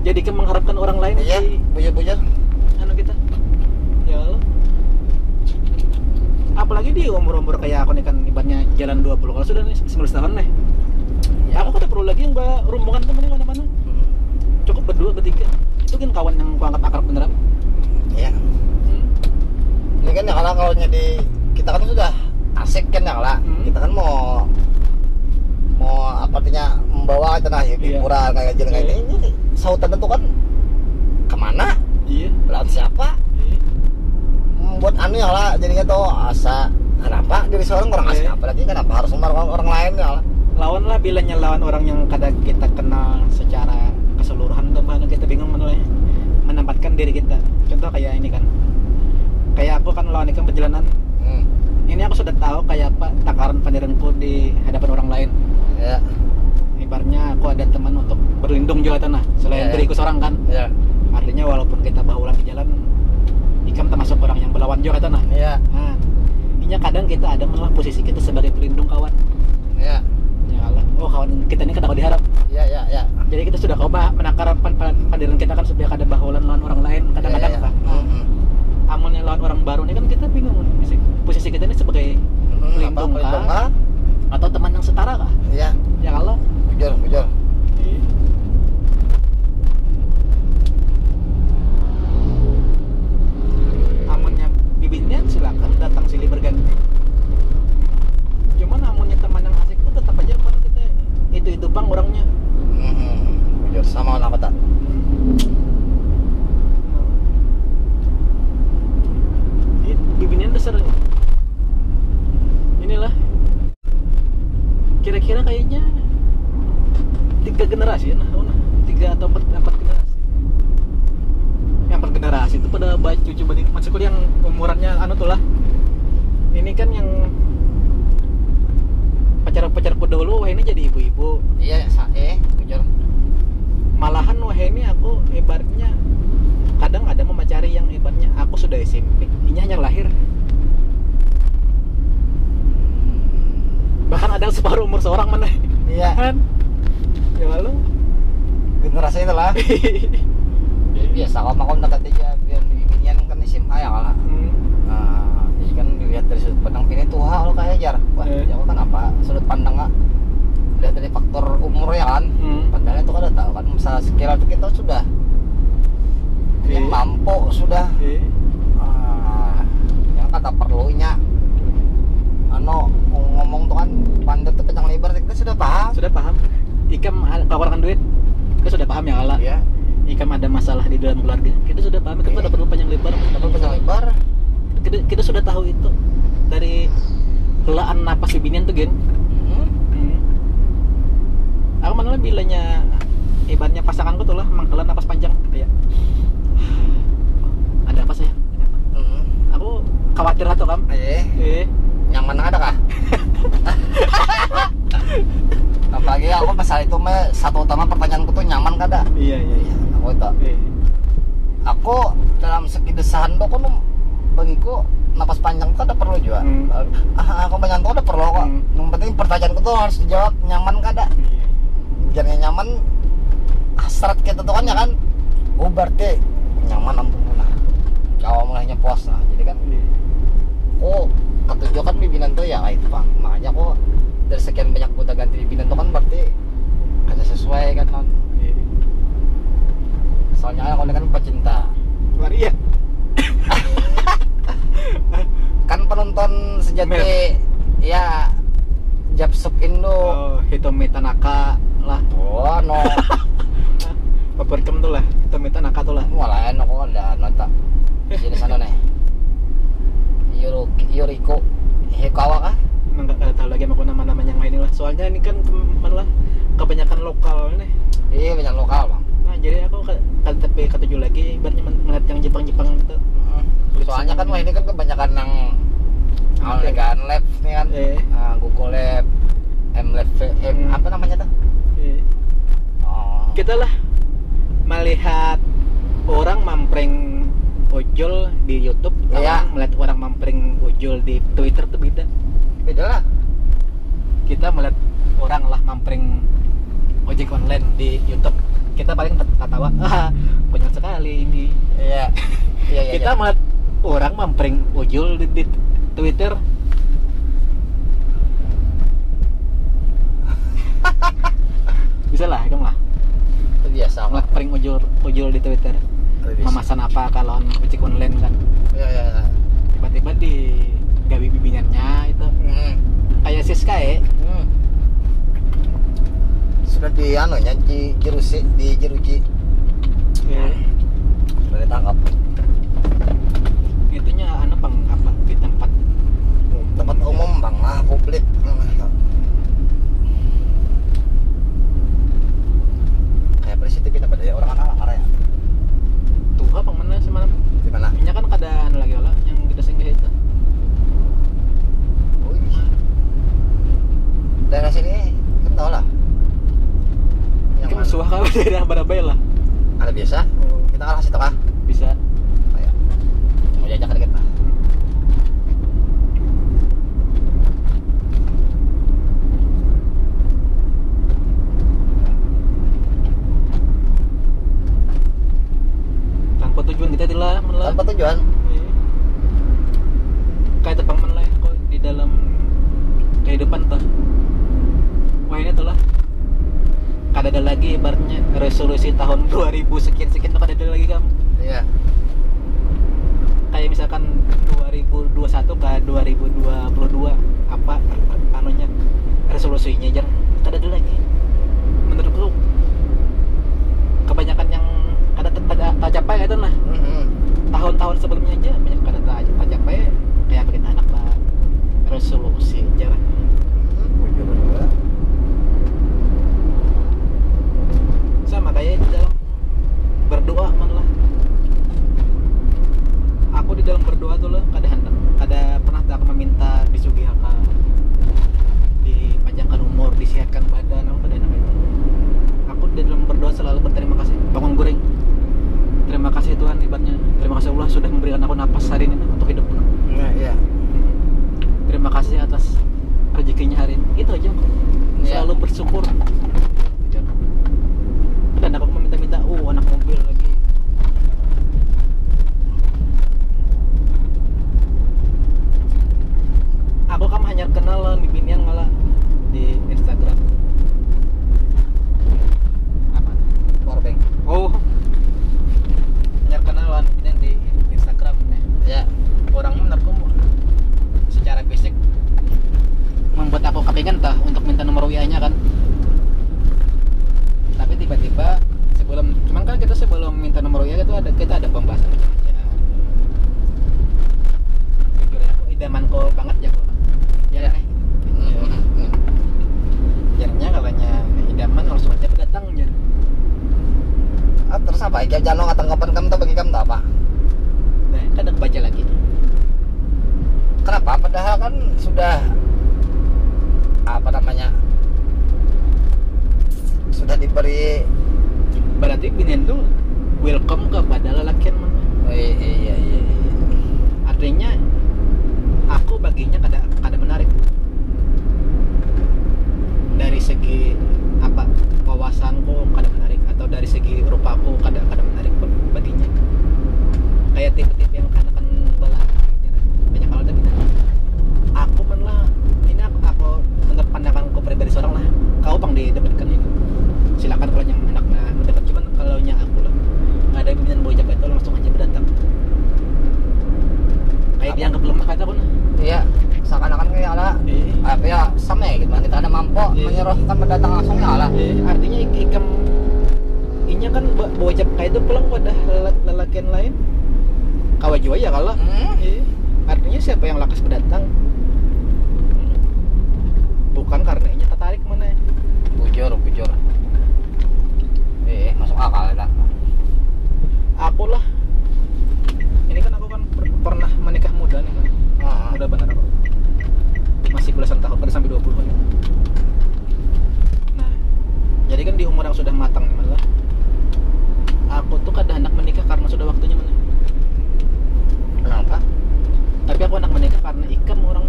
Jadi ke mengharapkan orang lain iya. Bujur-bujur. Anu kita. Ya Allah. Apalagi di umur-umur kayak aku nih kan ibaratnya jalan dua puluh kalau sudah nih sembilan belas tahun nih. Ya. Aku kada perlu lagi yang bawa rombongan tuh mending mana-mana. Hmm. Cukup berdua bertiga. Itu kan kawan yang kuanggap akrab beneran. Iya. Hmm. Ini kan ya kalau kalau jadi kita kan sudah asik kan ya lah. Hmm. Kita kan mau mau apa artinya membawa kita nah hiburan iya. Kayak gini kayak iya. Ini sautan itu kan kemana? Iya. Lawan siapa? Iya. Membuat anu ya lah jadinya tuh asa kenapa diri seorang kurang asik iya. Apalagi kenapa harus orang, orang lain ya lah. Lawan lah bilanya lawan orang yang kada kita kenal secara keseluruhan tuh mana kita bingung menilai menempatkan diri kita. Contoh kayak ini kan. Kayak aku kan lawan ikan perjalanan. Hmm. Ini aku sudah tahu kayak apa takaran pandiranku di hadapan orang lain. Ya. Ibaratnya aku ada teman untuk berlindung juga tanah selain ya. Diriku seorang kan. Ya. Artinya walaupun kita bahulan di jalan, ikam termasuk orang yang berlawan juga tanah. Ya. Nah, inya kadang kita ada malah posisi kita sebagai pelindung kawan. Ya. Ya Allah. Oh kawan kita ini kada diharap. Ya ya ya. Jadi kita sudah coba menakar pan, pan, pandiran kita kan supaya kada bahulan lawan orang lain kadang-kadang ya, ya. Kan. Hmm. Amun yang lawan orang baru ini kan kita bingung posisi kita ini sebagai hmm, pelindung kah? Atau teman yang setara kah? Iya. Ya kalau bujur bujur. Amunnya bibinian silakan datang silih berganti. Cuman amunnya teman yang asik pun tetap aja kita itu itu bang orangnya. Hmm, bujur sama lah kata. Bibinian besar inilah kira-kira kayaknya tiga generasi ya nah, nah tiga atau empat empat generasi yang empat generasi itu pada baik cucu banding maksudku yang umurannya anu tuh lah ini kan yang pacar pacarku dahulu wah ini jadi ibu-ibu iya eh bujur malahan wah ini aku ibaratnya kadang ada memacari yang ibaratnya aku sudah S M P inya hanya seorang mana? Iya. Kan? Ya lalu. Generasi itu lah. Jadi biasa kalau makan dekat aja biar di binian kan S M A ya kalah. Hmm. Nah, jadi kan dilihat dari sudut pandang bini tuh hal kayak jar. Wah, eh, ya kan apa sudut pandang ah? Lihat dari faktor umur ya kan. Hmm. Padahal itu kan udah tahu kan masalah skill itu kita sudah. Ini mampu sudah. Iya. Ah, yang kata perlunya anu ngomong tuh kan panjat tuh panjang lebar kita sudah paham. Sudah paham. Ikam kekurangan duit, kita sudah paham ya kalah. Iya. Ikam ada masalah di dalam keluarga, kita sudah paham. Kita, iya, tidak perlu panjang lebar. Tidak perlu panjang lebar. Kita, kita sudah tahu itu dari helaan napas bibinian tuh gen. Hmm. Hmm. Aku mana bilanya ibaratnya pasanganku tuh lah mangkela napas panjang kayak ada apa sih? Hmm. Aku khawatir atau kam? Eh. Eh. Nyaman ada kah? Apalagi aku masalah itu me satu utama pertanyaanku tuh nyaman kada? Iya, iya, iya. Aku itu. Iya. Aku dalam segi desahan tuh aku bagiku napas panjang tuh kada perlu juga. Hmm. Ah, aku banyak tuh kada perlu kok. Hmm. Yang penting pertanyaanku tuh harus dijawab nyaman kada. Iya. Jangan nyaman hasrat kita tuh kan ya kan. Oh berarti nyaman ampun lah. Kau mulainya puas lah. Jadi kan. Iya. Oh ketujuh kan bibinan tuh ya itu bang. Makanya aku dari sekian banyak kota ganti bibinan tuh kan berarti ada sesuai kan non. Iya. Soalnya kan aku kan pecinta. Waria. Kan penonton sejati ya Japsuk Indo. Oh, Hitomi Tanaka lah. Oh no. Favorit kamu tuh lah, Hitomi Tanaka tuh lah. Wah lain aku ada nonton. Sini sana nih. Yuriko Hikawa kah? Nggak ada tahu lagi aku nama-nama yang lain lah. Soalnya ini kan malah kebanyakan lokal nih. Iya banyak lokal bang. Nah jadi aku ke, ke tapi ketujuh lagi ibaratnya melihat yang Jepang-Jepang itu. Soalnya kan wah ini kan kebanyakan yang kan live nih kan. Eh. Nah, Google Lab, M Lab, M hmm. Apa namanya tuh? Eh. Oh. Kita lah melihat orang mampring ojol di YouTube, iya. Melihat orang mampring ojol di Twitter tuh beda. Beda lah. Kita melihat orang lah mampring ojek online di YouTube, kita paling tertawa, ah konyol sekali ini. Iya. Iya, iya, kita iya. Melihat orang mampring ujul di, di Twitter. Bisa lah, itu mah biasa mah. Prank ujul ujul di Twitter. Memasan apa kalau ojek online kan. Iya, iya, iya. Tiba-tiba di gawi bibinannya itu hmm. Kayak sis kae hmm. Sudah di anu ya di jerusi di jeruji hmm. Sudah ditangkap itunya anu pang apa di tempat tempat umum bang lah publik kayak apa sih tapi tempat orang anak ya tuh apa mana semalam di mana ini kan kada anu lagi lah yang kita singgah itu daerah sini kan tahu lah yang itu suah kalau daerah Barabai lah ada biasa oh. Kita arah situ kah bisa kayak mau diajak dikit lah tanpa tujuan kita adalah tanpa tujuan kayak tepang menelayan kok di dalam kehidupan tuh wah ini tuh lah kada ada lagi ibaratnya resolusi tahun dua ribu sekian sekian tuh kada ada lagi kamu iya kayak misalkan dua ribu dua puluh satu ke dua ribu dua puluh dua apa anunya resolusinya aja kada ada lagi menurutku kebanyakan yang kada tercapai itu nah mm-hmm. Tahun-tahun sebelumnya aja banyak kada tercapai kayak bikin anak lah resolusi aja lah mm-hmm. Sama kayak di dalam berdoa man lah aku di dalam berdoa tuh loh kada hendak kada pernah tak meminta disugihakan dipanjangkan umur disehatkan badan aku kada hendak itu aku di dalam berdoa selalu berterima kasih bangun guring terima kasih Tuhan ibaratnya terima kasih Allah sudah memberikan aku napas hari ini untuk hidup nah, iya. Terima kasih atas rezekinya hari ini itu aja kok Jajano ngatanggapan kam tuh bagi kam tuh apa? Nah, kada baca lagi. Kenapa? Padahal kan sudah, apa namanya, sudah diberi. Berarti binian tuh welcome kepada lalakian mana? Oh, iya, iya, iya, iya. Artinya aku baginya kada kada menarik dari segi apa, wawasanku kada menarik, atau dari segi rupaku kada kada menarik baginya. Kayak tipe-tipe yang kanakan bala banyak hal tapi aku man lah, ini aku, aku menurut pandanganku pribadi seorang lah, kau pang didapatkan itu, silakan kalau yang anaknya mendapat, cuman kalau nya aku lah, ada pimpinan bocah itu langsung aja berdatang, kayak dianggap lemah kata aku nah. Iya, seakan-akan kayak ala, iya, apa ya, sama ya gitu, kita ada mampu, iya, menyerahkan pendatang langsung ya lah. Iya, artinya ik- ikam inya kan ba- bocap kayak itu pulang pada lelak- lelakian lain, kawa jua ya kalau. Hmm. Iya. Artinya siapa yang lakas berdatang? Bukan karena inya tertarik mana. Bujur, bujur. Eh, masuk akal ada. Aku lah, ini kan aku kan per- pernah menikah muda nih kan. Ah. Muda benar aku, masih belasan tahun, kada sampai dua puluh ya. Nah, jadi kan di umur yang sudah matang nih lah, aku tuh kada hendak menikah karena sudah waktunya mana. Kenapa? Tapi aku hendak menikah karena ikam orang.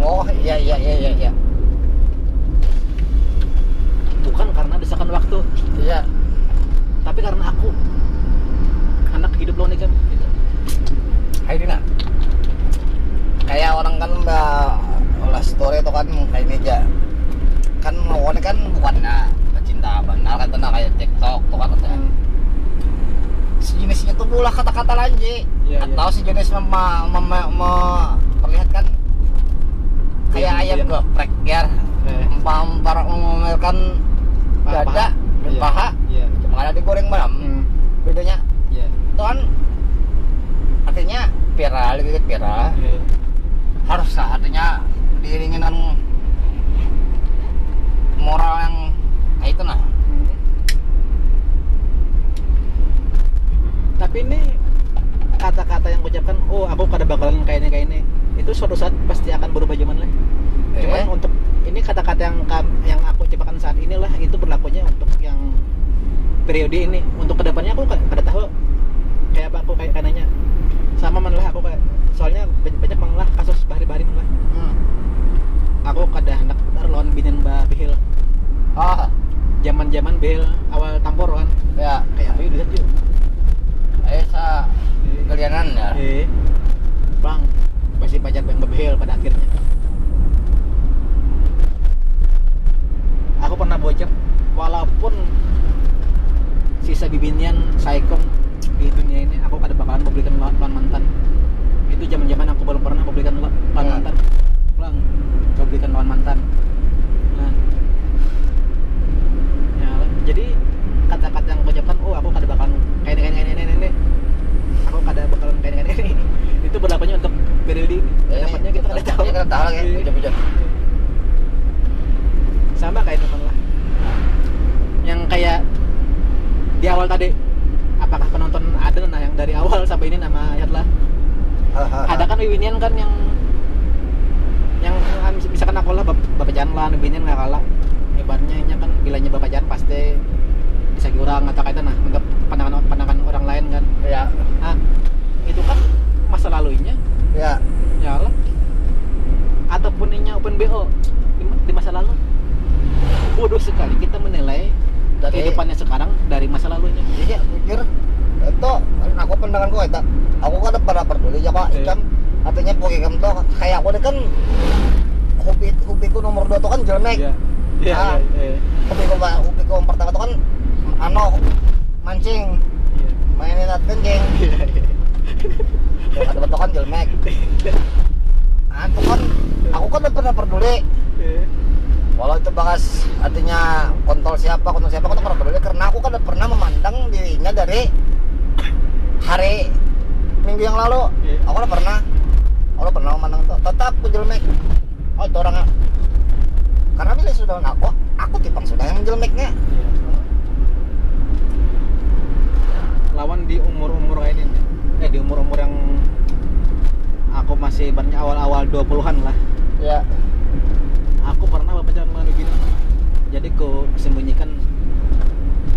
Oh, iya, iya, iya, iya, iya. Bukan karena desakan waktu. Iya. Tapi karena aku anak hidup lawan ikam gitu. Hai Dina, kayak orang kan udah olah story itu kan kayak ini aja kan, lawan kan bukannya cinta benar kan tuh, nah, kayak TikTok tuh kan katanya. Hmm. Sejenisnya tuh bulah kata-kata lanji. Iya, iya. Atau sejenis mem- mem- memperlihatkan kayak ayam geprek ya. Eh. Memamerkan dada dan paha. Iya. Cuma ada digoreng malam. Hmm. Bedanya. Iya. Itu kan artinya viral gitu, viral. Iya. Harus lah artinya diiringi dengan moral yang kayak itu nah. Hmm. Tapi ini kata-kata yang kuucapkan, oh aku kada bakalan kayak ini kayak ini, itu suatu saat pasti akan berubah zaman lah. Eh. Cuman untuk ini kata-kata yang kam- yang aku ucapkan saat inilah itu berlakunya untuk yang periode ini. Untuk kedepannya aku kada tahu kayak apa aku kayak kananya sama man lah aku kayak, soalnya banyak mang lah kasus bahari-bahari man lah. Hmm. Aku kada hendak benar lawan binian babihil. Ah. Zaman-zaman bihil awal tampur kan. Ya. Kayak apa ya dilihat yuk. Ayo sa galianan ya. Eh, bang, pasti pacar yang babihil pada akhirnya. Aku pernah bocap, walaupun sisa bibinian saikung di dunia ini, aku kada bakalan bebelikan lawan, lawan mantan. Itu zaman-zaman aku belum pernah bebelikan lawan mantan. Pulang, bebelikan lawan mantan. Nah, ya, jadi kata-kata yang aku ucapkan, oh aku kada bakalan kayak ini, kayak ini, kayak ini, kayak ini. Aku kada bakalan kayak ini, kayak ini. Itu berlakunya untuk periode ini. Dapatnya kita kada tahu. Kita tahu ya, bujur-bujur. Sama kayak teman lah. Yang kayak di awal tadi, apakah penonton ada nah yang dari awal sampai ini nama ayat lah? Ada kan wiwinian kan yang yang misalkan aku lah bapacaran lah wiwinian nggak kalah, ibaratnya ini kan bilanya bapacaran pasti bisa kurang atau kayak nah untuk pandangan pandangan orang lain kan. Ya. Nah, itu kan masa lalunya. Ya. Ya lah. Ataupun inya open BO di, di masa lalu. Bodoh sekali kita menilai dari kehidupannya sekarang dari masa lalunya. Iya, pikir itu aku pandanganku itu. Aku kan pada peduli ya kok, iya, ikam artinya buat ikam tuh kayak aku ini kan hobi hobiku nomor dua tuh kan jelmek. Iya. Iya, ah, iya, iya. Hobiku hobiku yang pertama tuh kan ano mancing. Iya. Mainin alat kencing. Iya, iya. Yang ada batokan jelmek. Nah, itu kan aku kan udah pernah peduli. Iya. Walau itu bakas artinya kontol siapa, kontol siapa, aku udah pernah peduli karena aku kan udah pernah memandang dirinya dari hari minggu yang lalu. Iya. Aku udah pernah, aku udah pernah memandang itu. Tetap aku jelmek. Oh, itu orangnya. Karena bila sudah lawan aku, aku tipang sudah yang menjelmeknya. Iya. Tuhan lah. Ya. Aku pernah bapacaran lawan bini. Jadi ku sembunyikan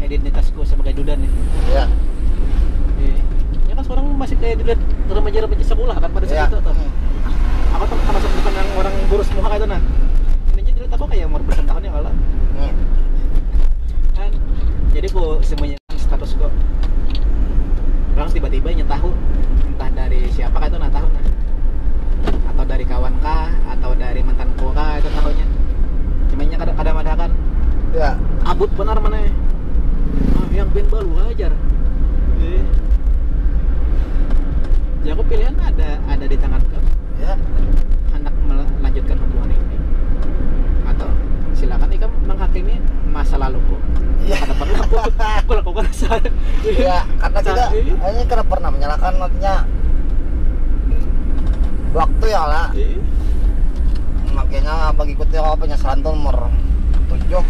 identitasku sebagai duda nih. Ya. Iya. Ya kan seorang masih kayak dilihat remaja-remaja sekolah kan pada saat Ya. itu tuh. Hmm. Aku tuh termasuk bukan yang orang boros muha itu nah. Ini aja dilihat aku kayak umur belasan tahun ya kalau. Hmm. Kan. Jadi ku sembunyikan statusku. Orang tiba-tiba nya tahu entah dari siapa kan itu nah tahu nah. Atau dari kawan kah atau dari mantanku kah itu tahunya. Cuma nya kada kada madahakan. Ya. Abut benar mana ya? Ah, yang ben balu ajar. Eh. Ya aku pilihan ada ada di tangan kau. Ya. Hendak melanjutkan hubungan ini atau silakan ikam menghakimi masa laluku. Iya. Kada pernah aku, aku lakukan saat Ya, karena saat kita ini. Ini karena pernah menyalahkan maksudnya waktu ya lah. Iya. Makanya mengikuti apa penyesalan tuh nomor tujuh.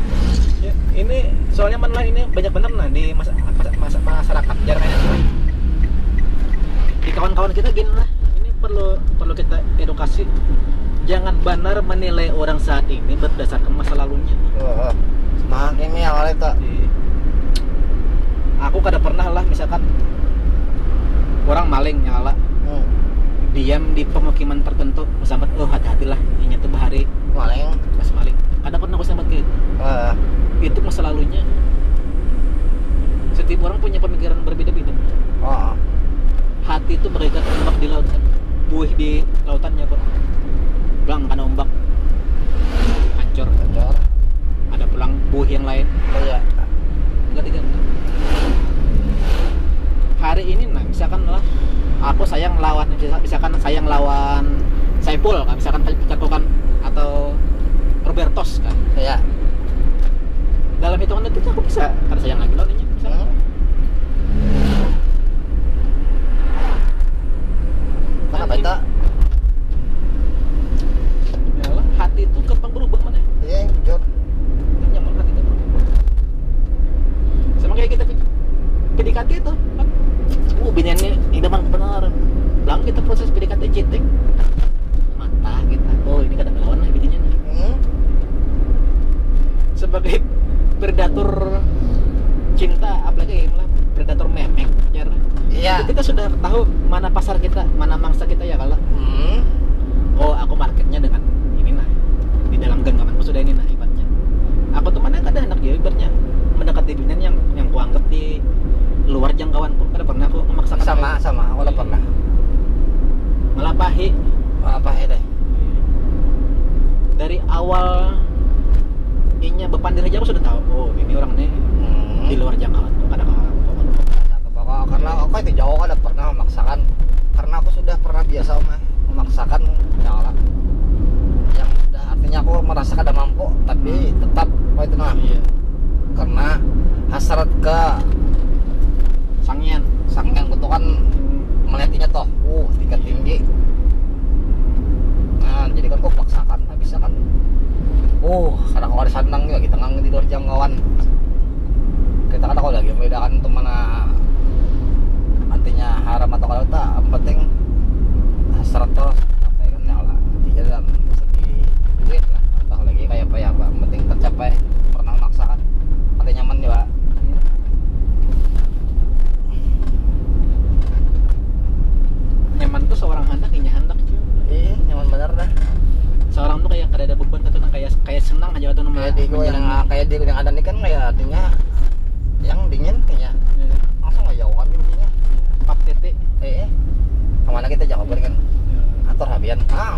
Ya, ini soalnya mana lah ini banyak bener nah di masa, masa, masa masyarakat jarang ada di kawan-kawan kita gini lah ini perlu perlu kita edukasi jangan benar menilai orang saat ini berdasarkan masa lalunya. Heeh. Nah, ini awalnya tak. Iya. Aku kada pernah lah misalkan orang maling nyala Hmm. diam di pemukiman tertentu sambat oh hati-hatilah ini tuh bahari Maling. Pas maling kada pernah aku sambat kayak itu Heeh. Itu masa lalunya. Setiap orang punya pemikiran berbeda-beda. Oh. Hati itu bagaikan ombak di lautan. Buih di lautannya kok. Bang kena ombak. Hancur. Betul. Ada pulang buih yang lain. Iya. Enggak diganti. Hari ini nah misalkan lah aku sayang lawan misalkan sayang lawan Saipul kan misalkan Saipul kan atau Robertos kan. Iya. Dalam hitungan detik aku bisa kada sayang lagi lawan inya misalkan. Hmm. Kenapa itu? Ya lah, hati itu gampang berubah mana? Iya, jujur. Nyaman hati itu. Sama kayak kita P D K T itu kan. Uh, biniannya idaman benar. Bilang kita proses P D K T cheating. Mata kita. Oh, ini kada melawan lah bininya nih. Hmm. Sebagai predator cinta apalagi malah predator memek ya. Iya. Kita sudah tahu mana pasar kita, mana mangsa kita ya kalau. Hmm. Oh, aku marketnya dengan ini nah. Di dalam genggamanku sudah ini nah ibaratnya. Aku temannya kada hendak dia ibaratnya mendekati binian yang yang kuanggap di luar jangkauanku. Kada pernah aku memaksakan. Sama, sama. Aku udah pernah. Melapahi Apa ya deh? Dari awal inya bepandir aja aku sudah tahu. Oh, ini orang nih Hmm. Di luar jangkauan. Kada apa-apa. Apa karena aku itu jauh kada pernah memaksakan karena aku sudah pernah biasa mah memaksakan ya Allah. Yang sudah artinya aku merasa kada mampu tapi tetap apa itu nah Iya. Karena hasrat ke Sangian. Sangian itu kan melihatnya toh uh tingkat tinggi nah jadi kan kok paksakan tak bisa kan uh kadang kalau disandang juga kita ngang di luar jangkauan kita kan kalau lagi membedakan itu mana artinya haram atau kalau tak yang penting hasrat tuh sampai kan ya Allah tidak dalam segi duit lah atau lagi kayak apa ya apa yang penting tercapai pernah maksakan hati nyaman juga Nyaman tuh seorang hendak, inya hendak. Iya, nyaman benar dah. Seorang tuh kayak kada ada beban tuh nang kayak kayak senang aja tuh nang Kayak di yang menjalani. Kayak di yang ada nih kan kayak artinya yang dingin kayaknya. Iya. Langsung aja kan intinya. Pap tete. Eh, eh. Kemana kita jawab kan? Atur habian. Ah,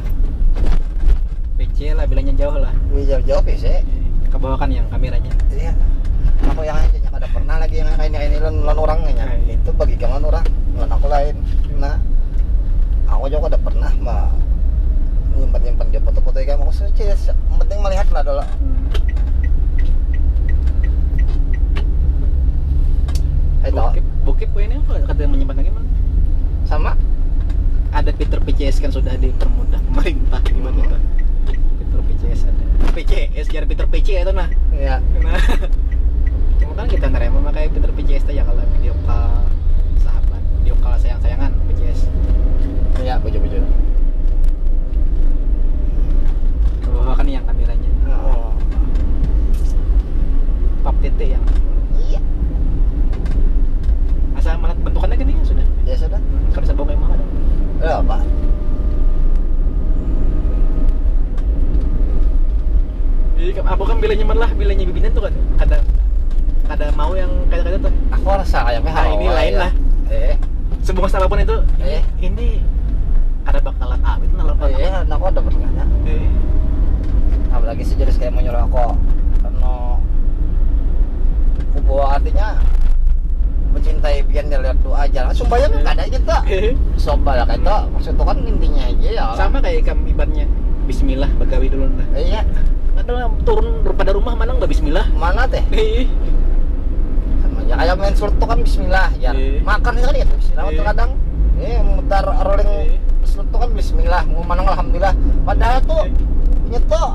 P C lah bilanya jauh lah. Wih jauh-jauh P C. Ke bawah kan yang kameranya. Iya. Aku yang aja kada pernah lagi yang kayak ini lawan orang kayaknya. Itu bagi kawan orang, lawan aku lain. Nah, aku juga kada pernah mah nyimpan nyimpan dia foto-foto kayak aku sih yang penting melihat lah dulu. Hmm. Ayo tahu. Bukip, bukip kue ini apa? Kata menyimpan lagi mana? Sama. Ada fitur P C S kan sudah dipermudah pemerintah gimana Hmm. Tuh? Fitur P C S ada. P C S jar fitur P C itu nah. Ya. Nah, cuma kan kita nerima pakai fitur P C S tuh ya kalau video call sahabat, video call sayang-sayangan P C S. Ya, bujur-bujur. Aku rasa kayaknya Nah, ini lain lah. Eh. Sebungkus apapun itu, eh, ini kada bakalan awet nah, lalu eh, aku ada bertanya. Eh. Apalagi sih jelas kayak menyuruh aku karena aku bawa artinya mencintai pian ya lihat doa aja lah supaya eh, kada aja tak eh, soba lah kayak itu maksud kan intinya aja ya sama kayak ikam ibaratnya bismillah bagawi dulu nah iya ada turun pada rumah mana nggak bismillah mana teh eh. Sama aja kayak main slot tuh kan bismillah ya eh. Makan kan ya bismillah eh. Kadang eh mutar rolling eh. Slot tuh kan bismillah mau menang alhamdulillah padahal tuh eh. Ini tuh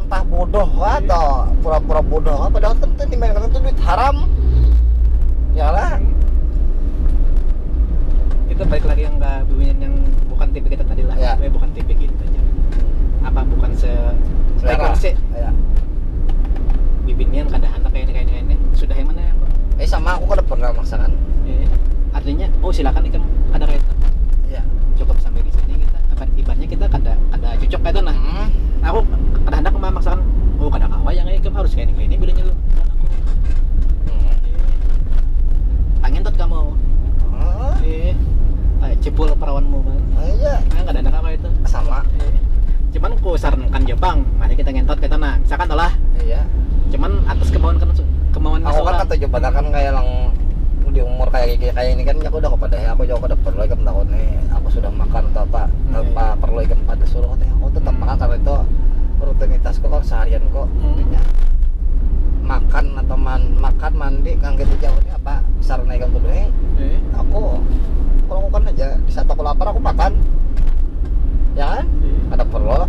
entah bodoh atau pura-pura bodoh padahal kan tuh dimainkan tuh duit haram ya lah kita balik lagi yang ke bibinian yang bukan tipe kita tadi lah ya. Eh, bukan tipe kita aja apa bukan se frekuensi ya. Bibinian kada handak kayak ini kayak ini sudah yang mana ya bang eh sama aku kada pernah maksakan eh, artinya oh silakan ikam ada kayak ya. Cukup sampai di sini kita apa ibaratnya kita kada kada cocok kayak itu nah hmm. Aku kada handak memaksakan oh kada kawa yang kayak harus kayak ini kayak ini bilanya lu hmm. Pengen tuh kamu oh. Eh, cipul perawanmu kan oh, iya nah, kada ada apa itu sama iya. Cuman ku sarankan Jepang mari kita ngentot kita nah misalkan lah iya cuman atas kemauan kan kemauan aku kan kata Jepang kan kayak lang di umur kayak kayak ini kan aku udah kepada aku juga udah perlu ikam tahu nih aku sudah makan atau apa tanpa hmm. Perlu ikam pada suruh teh aku tetap hmm. Makan karena itu rutinitasku kalau seharian kok hmm. Makan atau man, makan mandi kan gitu jauhnya apa sarana ikam kudu eh. Aku kalau kan aja di saat aku lapar aku makan ya kan ada perlu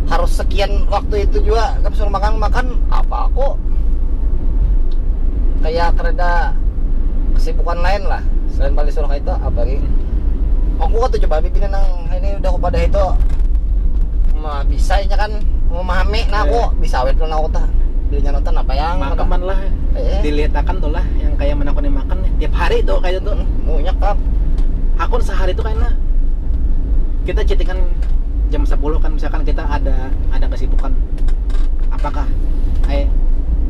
harus sekian waktu itu juga kan suruh makan makan apa aku kayak kereda kesibukan lain lah selain balik suruh itu apa lagi aku waktu coba bikin nang ini udah pada itu mah bisa ya kan memahami nah aku bisa awet lah aku tah dirinya nonton apa yang makaman lah eh. Dilihat akan tuh lah yang kayak menakuni makan tiap hari tuh kayak tuh hmm, banyak kan aku sehari tuh kayaknya kita chattingan jam sepuluh kan misalkan kita ada ada kesibukan apakah eh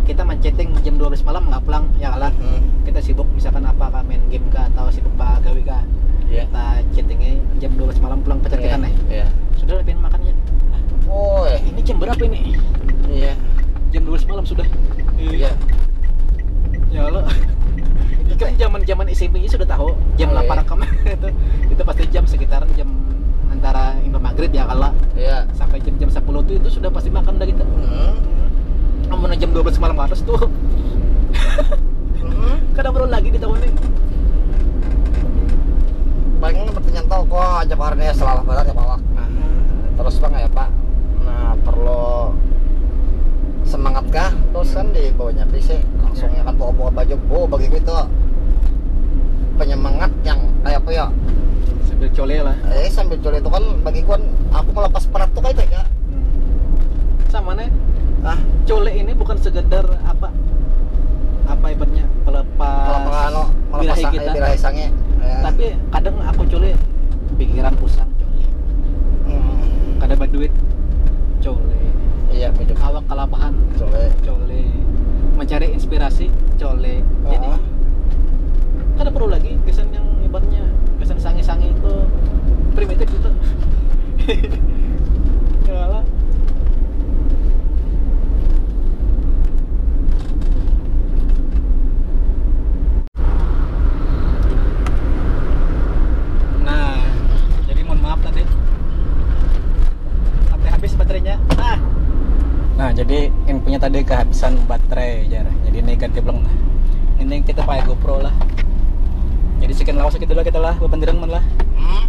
kita menchatting jam dua belas malam nggak pulang ya lah hmm. Kita sibuk misalkan apa kah main game kah atau sibuk apa gawe kah yeah. Kita chattingnya jam dua belas malam pulang pacar yeah. Kita nih yeah. Sudah lebih makannya nah, oh ini jam berapa ini iya yeah. Jam dua belas malam sudah iya yeah. Ya Allah. Itu kan zaman-zaman S M P sudah tahu jam oh, delapan iya. Rekaman itu. Itu pasti jam sekitaran jam antara imam maghrib ya kalau iya. Sampai jam jam sepuluh tuh itu sudah pasti makan dah gitu. Hmm. Amun jam dua belas malam atas tuh. Hmm. Kada perlu lagi di tahun ini. Paling pertanyaan tahu kok aja hari ini selalah banget ya Pak. Nah, terus bang ya Pak. Nah, perlu semangat kah? Terus kan di bawahnya P C langsung ya kan bawa-bawa baju bu bagi itu penyemangat yang kayak apa ya sambil cole lah eh sambil cole itu kan bagi kan aku melepas penat tuh kayak ya hmm. Sama nih ah cole ini bukan sekedar apa apa ibaratnya pelepas pelepas anu, pelepas birahi kita birahi sange ya. Tapi kadang aku cole pikiran pusing cole hmm. Kada berduit cole iya betul awak kalapahan cole cole mencari inspirasi cole jadi ah. Kada perlu lagi kesan yang ibaratnya kesan sangi-sangi itu primitif gitu ya lah nah jadi mohon maaf tadi sampai habis baterainya ah nah jadi infonya tadi kehabisan baterai jar jadi ini ganti belum nah ini kita pakai GoPro lah jadi sekian lawas kita lah kita lah bebenderan lah hmm?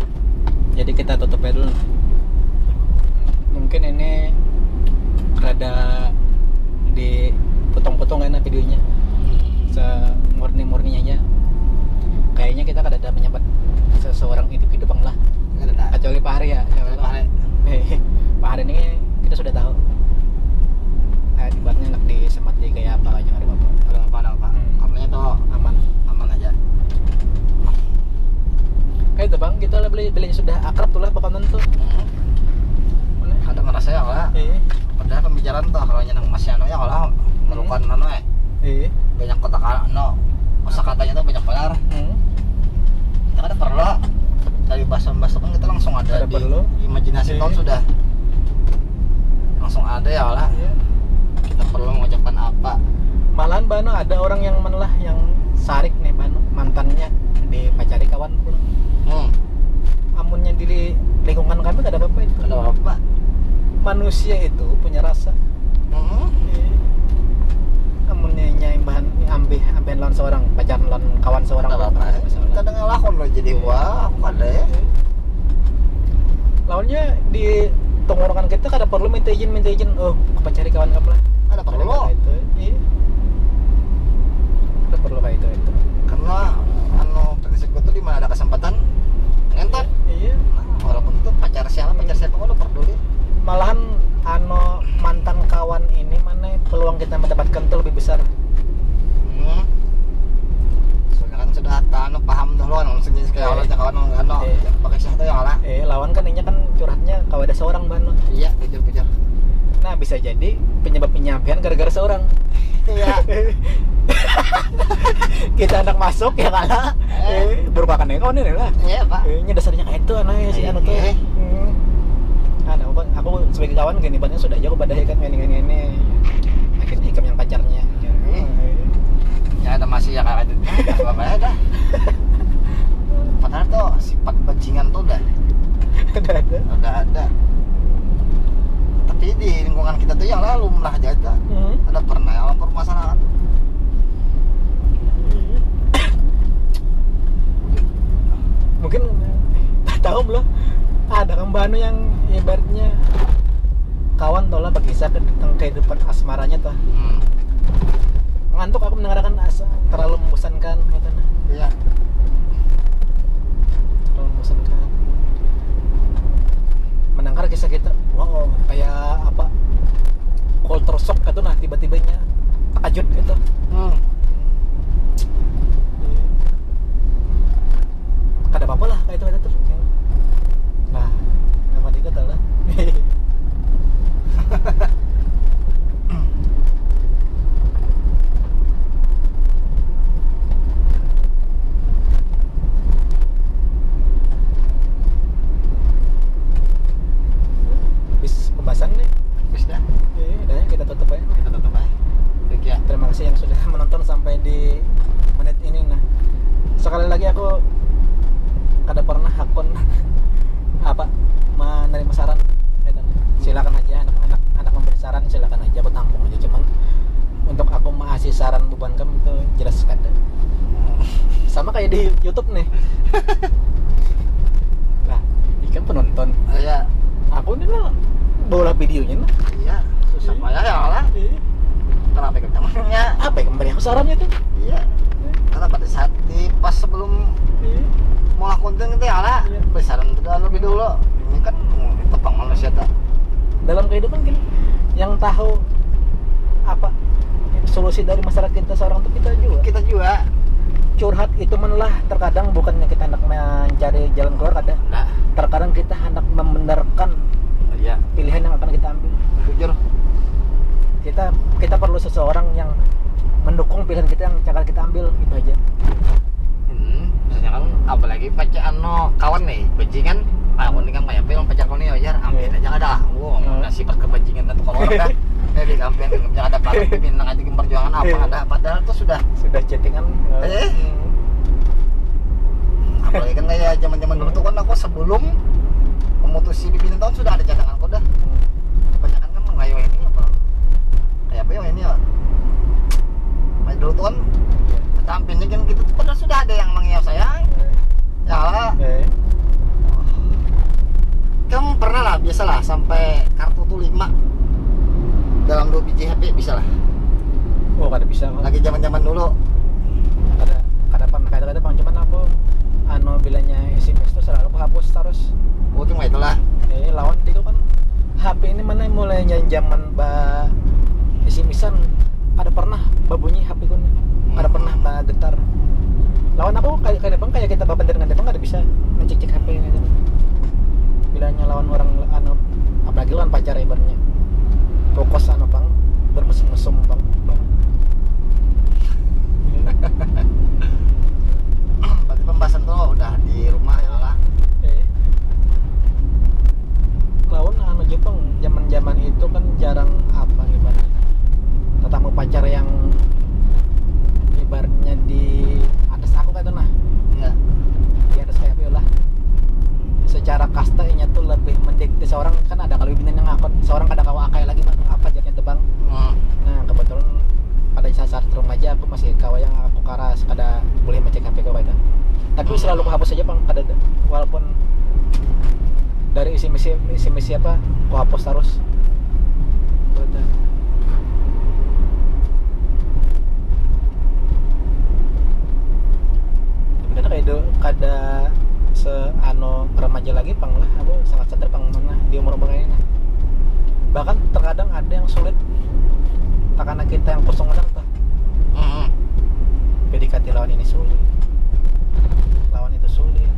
Jadi kita tutup aja dulu mungkin ini rada dipotong-potong karena videonya semurni-murninya kayaknya kita kada ada menyambat seseorang hidup-hidup lah kecuali Pak Hari ya Pak Hari. Pak Hari ini kita sudah tahu nah, ibaratnya nak disemati kayak apa aja nggak apa-apa ada apa ada apa hmm. Karena itu aman aman aja kayak itu bang kita beli beli sudah akrab tuh lah bakalan tuh hmm. Ada ngerasa ya lah iya. Padahal pembicaraan tuh kalau nyenang masih anu ya kalau merupakan hmm. Anu eh Iya. Banyak kata-kata, no, kosakatanya tuh banyak banar. Hmm. Kita kada perlu dari bahasa bahasa kan kita langsung ada. Ada di perlu. Imajinasi. Iya. Kau sudah langsung ada ya lah. Iya. Kita perlu mengucapkan apa? Malahan bano ada orang yang menelah yang sarik nih bano mantannya dipacari kawan pulang. Hmm. Amunnya di lingkungan kami kada apa-apa itu. Kada apa-apa. Manusia itu punya rasa. Hmm. Iya. Amunnya inya imbahan ambih ambihan lawan seorang pacaran lawan kawan seorang. Kada apa-apa. Kita dengar lakon lo jadi wah aku kada ya. Lawannya di tongkrongan kita kada perlu minta izin minta izin oh aku pacari kawan kamu lah. Kada perlu. Itu iya. Kada perlu kayak itu itu. Karena anu prinsipku tuh di mana ada kesempatan ngentot. Iya. Nah, walaupun itu pacar siapa pacar siapa kalau peduli. Malahan anu mantan kawan ini mana peluang kita mendapatkan tuh lebih besar. Hmm. Soalnya kan sudah anu paham tuh lo maksudnya kayak orang kawan anu pakai siapa tuh yang lah. Eh lawan kan inya kan curhatnya kawan ada seorang ban. Iya, bujur bujur. Nah bisa jadi penyebab penyampaian gara-gara seorang. Iya. Kita anak masuk ya kalah. Eh, berpakan ya kawan ini lah. Iya pak. Eh, ini dasarnya kayak itu anak si anu tuh. Hmm. Nah, aku, aku sebagai kawan gini banyak sudah aja aku badai kan ini ini ini. Akhirnya ikam yang pacarnya. Ya ada masih ya kayak itu. Apa ya dah. Padahal tuh sifat bajingan tuh udah. Udah ada. Udah ada. Tapi di lingkungan kita tuh yang lalu lah aja. Hmm. Ada pernah yang permasalahan. Mungkin tahu belum ada kembali yang ibaratnya kawan toh lah berkisah tentang kehidupan asmaranya toh. Hmm. Ngantuk aku mendengarkan asa terlalu membosankan kata nah. Iya. Terlalu membosankan. Mendengar kisah kita, wow kayak apa? Culture shock gitu nah tiba-tibanya terkejut gitu. Hmm. Kada apa-apa lah kayak itu ada tuh. Nah, nama tiga tahu lah. Habis pembahasan nih. Habis dah. Iya, udah ya, kita tutup aja. Kita tutup aja. Terima kasih yang sudah menonton sampai di menit ini. Nah, sekali lagi aku kada pernah hakun apa menerima saran. Silakan aja anak-anak anak memberi saran silakan aja aku tampung aja cuman untuk aku masih saran beban kamu itu jelas kada sama kayak di YouTube nih lah ikan penonton ya aku ini lah bola videonya nah iya susah banget ya lah iya. Kenapa ikut temannya apa yang memberi aku sarannya tuh iya karena pada saat di pas sebelum iya. Mau konten kita ya lah iya. Beri saran juga lebih dulu ini kan tepang manusia tuh dalam kehidupan gini yang tahu apa solusi dari masalah kita seorang tuh kita juga kita juga curhat itu menelah terkadang bukannya kita hendak mencari jalan keluar ada nah. Terkadang kita hendak membenarkan oh, iya. Pilihan yang akan kita ambil jujur kita kita perlu seseorang yang mendukung pilihan kita yang akan kita ambil itu aja hmm, misalnya kan apalagi pacar no kawan nih bajingan aku nih kan kayak film pacar kau nih wajar ambil iya. Aja ada lah wow, hmm. Nasib pas kebajikan dan tukang orang dah jadi sampai yang ada paling bintang aja game perjuangan apa iya. Ada padahal tuh sudah sudah chattingan eh hmm. Apalagi kan kayak zaman zaman dulu tuh kan aku sebelum memutusi bibini tahun sudah ada cadangan aku dah hmm. Kebanyakan kan mengayo ini apa kayak apa ya ini ya main dulu tuh kan tampilnya kan gitu padahal sudah ada yang mengiau saya ya lah eh. Kamu pernah lah biasalah sampai kartu tuh lima dalam dua biji H P bisa lah oh kada bisa kok. Lagi zaman zaman dulu kada kada pernah kada kada bang cuman aku anu bilanya S M S tuh selalu aku hapus terus oh cuma itulah eh lawan itu kan H P ini mana mulai zaman ba S M S-an kada pernah babunyi H P ku kada pernah ba getar lawan aku kayak kayak bang kayak kita babandaran kada bang kada bisa mencicik H P ini bilanya lawan orang anu apalagi lawan pacar ibaratnya fokus anu bang bermesum-mesum bang bang aku karas, kada boleh mencek H P ku kaitu. Tapi hmm, selalu kuhapus aja pang, kada ada. Walaupun dari isi misi, isi misi apa, kuhapus terus. Tapi kada kayak do, kada se anu remaja lagi pang lah, aku sangat sadar pang mana di umur-umur ini. Bahkan terkadang ada yang sulit, takana kita yang kosong benar tuh. Mm-mm. P D K T lawan ini sulit, lawan itu sulit.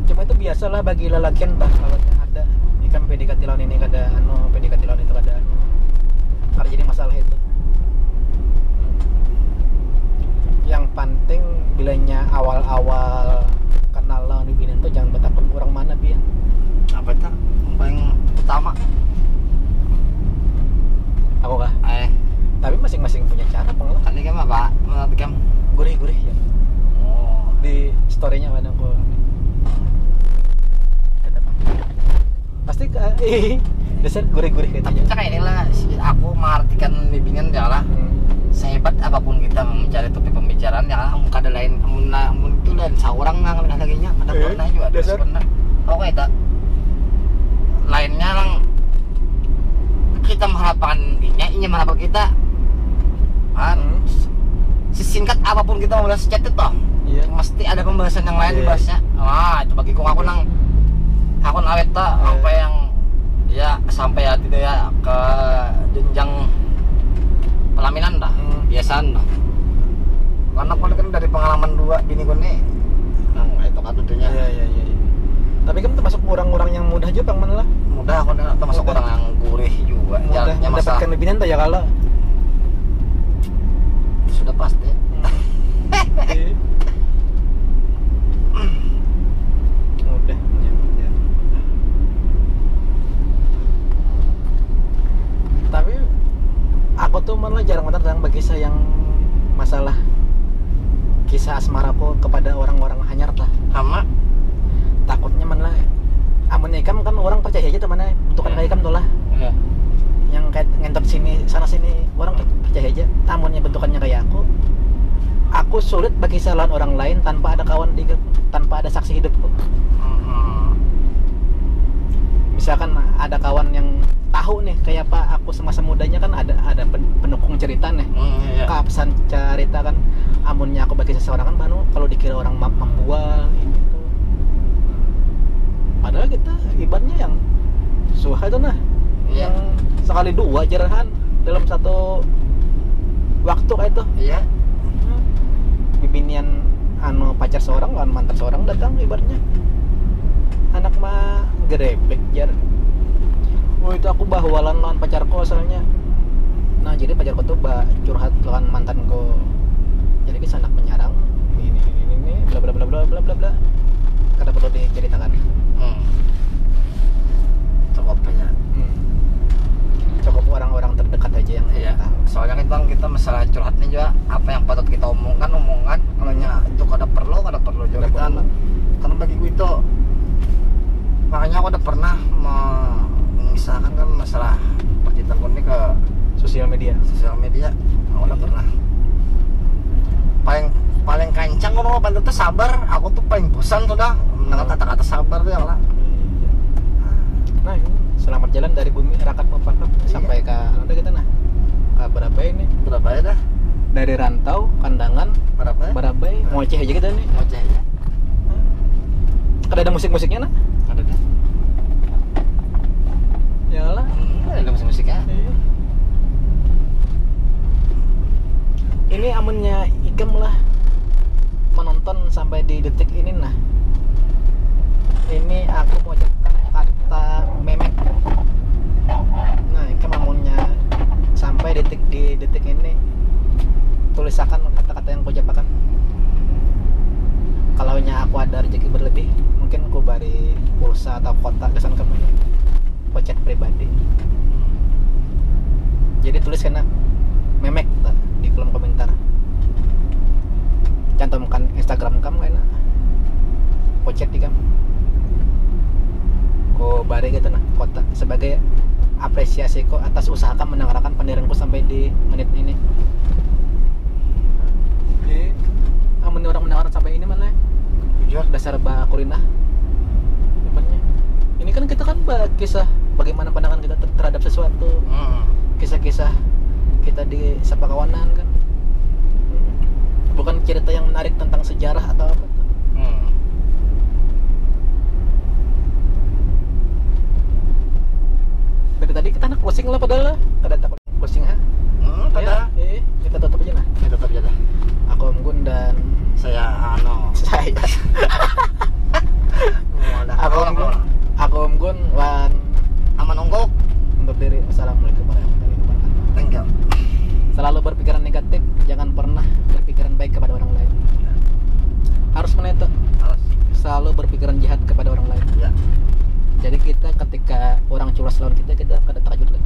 Cuma itu biasalah bagi lalakian bah, kalau ada ikam P D K T lawan ini kada anu, P D K T lawan itu kada anu, kada jadi masalah itu. Yang penting bilanya awal-awal kenal lawan bibinian tuh jangan batakun orang mana, Bian. Apa itu? Yang paling utama. Aku kah? Eh. Tapi masing-masing punya cara pang lah. Kali kan apa? Menurut kamu? Gurih-gurih ya. Oh. Di story-nya mana aku? Kenapa? Pasti ka-, ih, dasar gurih-gurih. Tapi katanya. Cak ini lah, si aku mengartikan bibinian ya lah. Hmm. Sehebat apapun kita mencari topik pembicaraan ya lah, mun kada lain, mun, mun itu lain seorang nang laganya, kada eh, pernah juga dasar. Sebenarnya. Oke, tak. Lainnya lang kita mengharapkan inya, inya mengharapkan kita. Kan? Hmm. Sesingkat apapun kita membalas chat itu, iya, mesti ada pembahasan yang lain. Iya. Dibahasnya. Wah, itu bagiku aku nang, aku awet tuh, iya, sampai yang, ya, sampai ya tidak ya ke jenjang pelaminan dah. Hmm. Biasaan dah. Karena aku kan dari pengalaman dua biniku nih, nah, itu kan tentunya. Iya, iya, iya, iya. Tapi kan termasuk orang-orang yang mudah juga, Bang, mana lah? Mudah, aku nih termasuk orang yang gurih juga. Mudah. Jalannya masa mendapatkan bibinian tuh ya kalau sudah pasti. Hmm. Iya. Mudah. Ya, ya. Tapi aku tuh malah jarang banget yang bagi saya yang masalah kisah asmaraku kepada orang-orang hanyar lah. Sama. Takutnya mana lah, amun ikam kan orang percaya aja tuh mana bentukan, iya, kayak ikam tuh lah. Iya. Yang kayak ngentot sini sana sini orang percaya aja. Amunnya bentukannya kayak aku, aku sulit bagi kesalahan orang lain tanpa ada kawan di, tanpa ada saksi hidupku. Mm-mm. Misalkan ada kawan yang tahu nih kayak apa aku semasa mudanya, kan ada ada pen-, pendukung cerita nih. Hmm, iya. Kapisan cerita kan, amunnya aku bagi seseorang kan baru kalau dikira orang ma-, membual gitu. Padahal kita ibaratnya yang suha itu nah. Iya. Yang sekali dua jerahan dalam satu waktu kayak itu. Iya. Bibinian anu pacar seorang lawan mantan seorang datang ibaratnya. Anak mah gerebek jar. Oh, itu aku bahwalan lawan pacarku asalnya. Nah, jadi pacarku tuh ba curhat lawan mantanku. Jadi kisah anak menyarang ini ini ini ini bla bla bla bla bla bla bla. Kada perlu diceritakan. Hmm. Cukup ya. Hmm. Cukup orang-orang terdekat aja yang, iya, tahu. Soalnya kan, Bang, kita masalah curhat nih juga, apa yang patut kita omongkan, omongkan. Kalau nya itu kada perlu, kada perlu juga. Kada perlu. Karena bagiku itu, makanya aku ada pernah me-, mengisahkan kan masalah percintaanku ini ke sosial media. Sosial media, aku ada, iya, pernah. Paling, paling kencang kalau pantat tuh sabar, aku tuh paling bosan sudah mendengar, hmm, kata-kata sabar tuh ya lah. Iya. Nah, ini selamat jalan dari bumi rakat mufakat, iya, sampai ke, ada kita nah. Ke berapa ini? Berapa ya dah? Dari Rantau, Kandangan, berapa? Barabai, ngoceh aja kita nih. Ngoceh aja. Kada ada musik-musiknya nah? Ada dah. Ya lah. Hmm, ada musik-musiknya. Iya. Ini amunnya ikam lah menonton sampai di detik ini nah. Ini aku mau ucapkan kata memek. Nah, ikam amunnya sampai detik di detik ini tulisakan kata-kata yang kuucapakan. Kalau nya aku ada rezeki berlebih, mungkin ku bari pulsa atau kuota gasan kamu ini. Ku chat pribadi. Jadi tulis kena memek tuh di kolom komentar. Cantumkan Instagram kamu kena. Ku chat di kamu. Ku bari gitu nah kuota sebagai apresiasiku atas usaha kamu mendengarkan pandiranku sampai di menit ini. kisah bagaimana pandangan kita ter- terhadap sesuatu, Hmm. kisah-kisah kita di sapa kawanan kan, bukan cerita yang menarik tentang sejarah atau apa. Hmm. Dari tadi kita nak closing lah padahal lah, kada takut closing ha. Hmm, kada. Ya, eh, kita tutup aja nah. Ya, tetap aja dah. Aku Om Gun dan Saya anu. Saya. Wadah. Aku Om Gun. Aku Om Gun wan Aman Ungguk. Undur diri. Wassalamualaikum warahmatullahi wabarakatuh. Thank you. Selalu berpikiran negatif, jangan pernah berpikiran baik kepada orang lain. Harus mana itu? Alas. Selalu berpikiran jahat kepada orang lain. Ya. Jadi kita ketika orang culas lawan kita, kita kada terkejut lagi.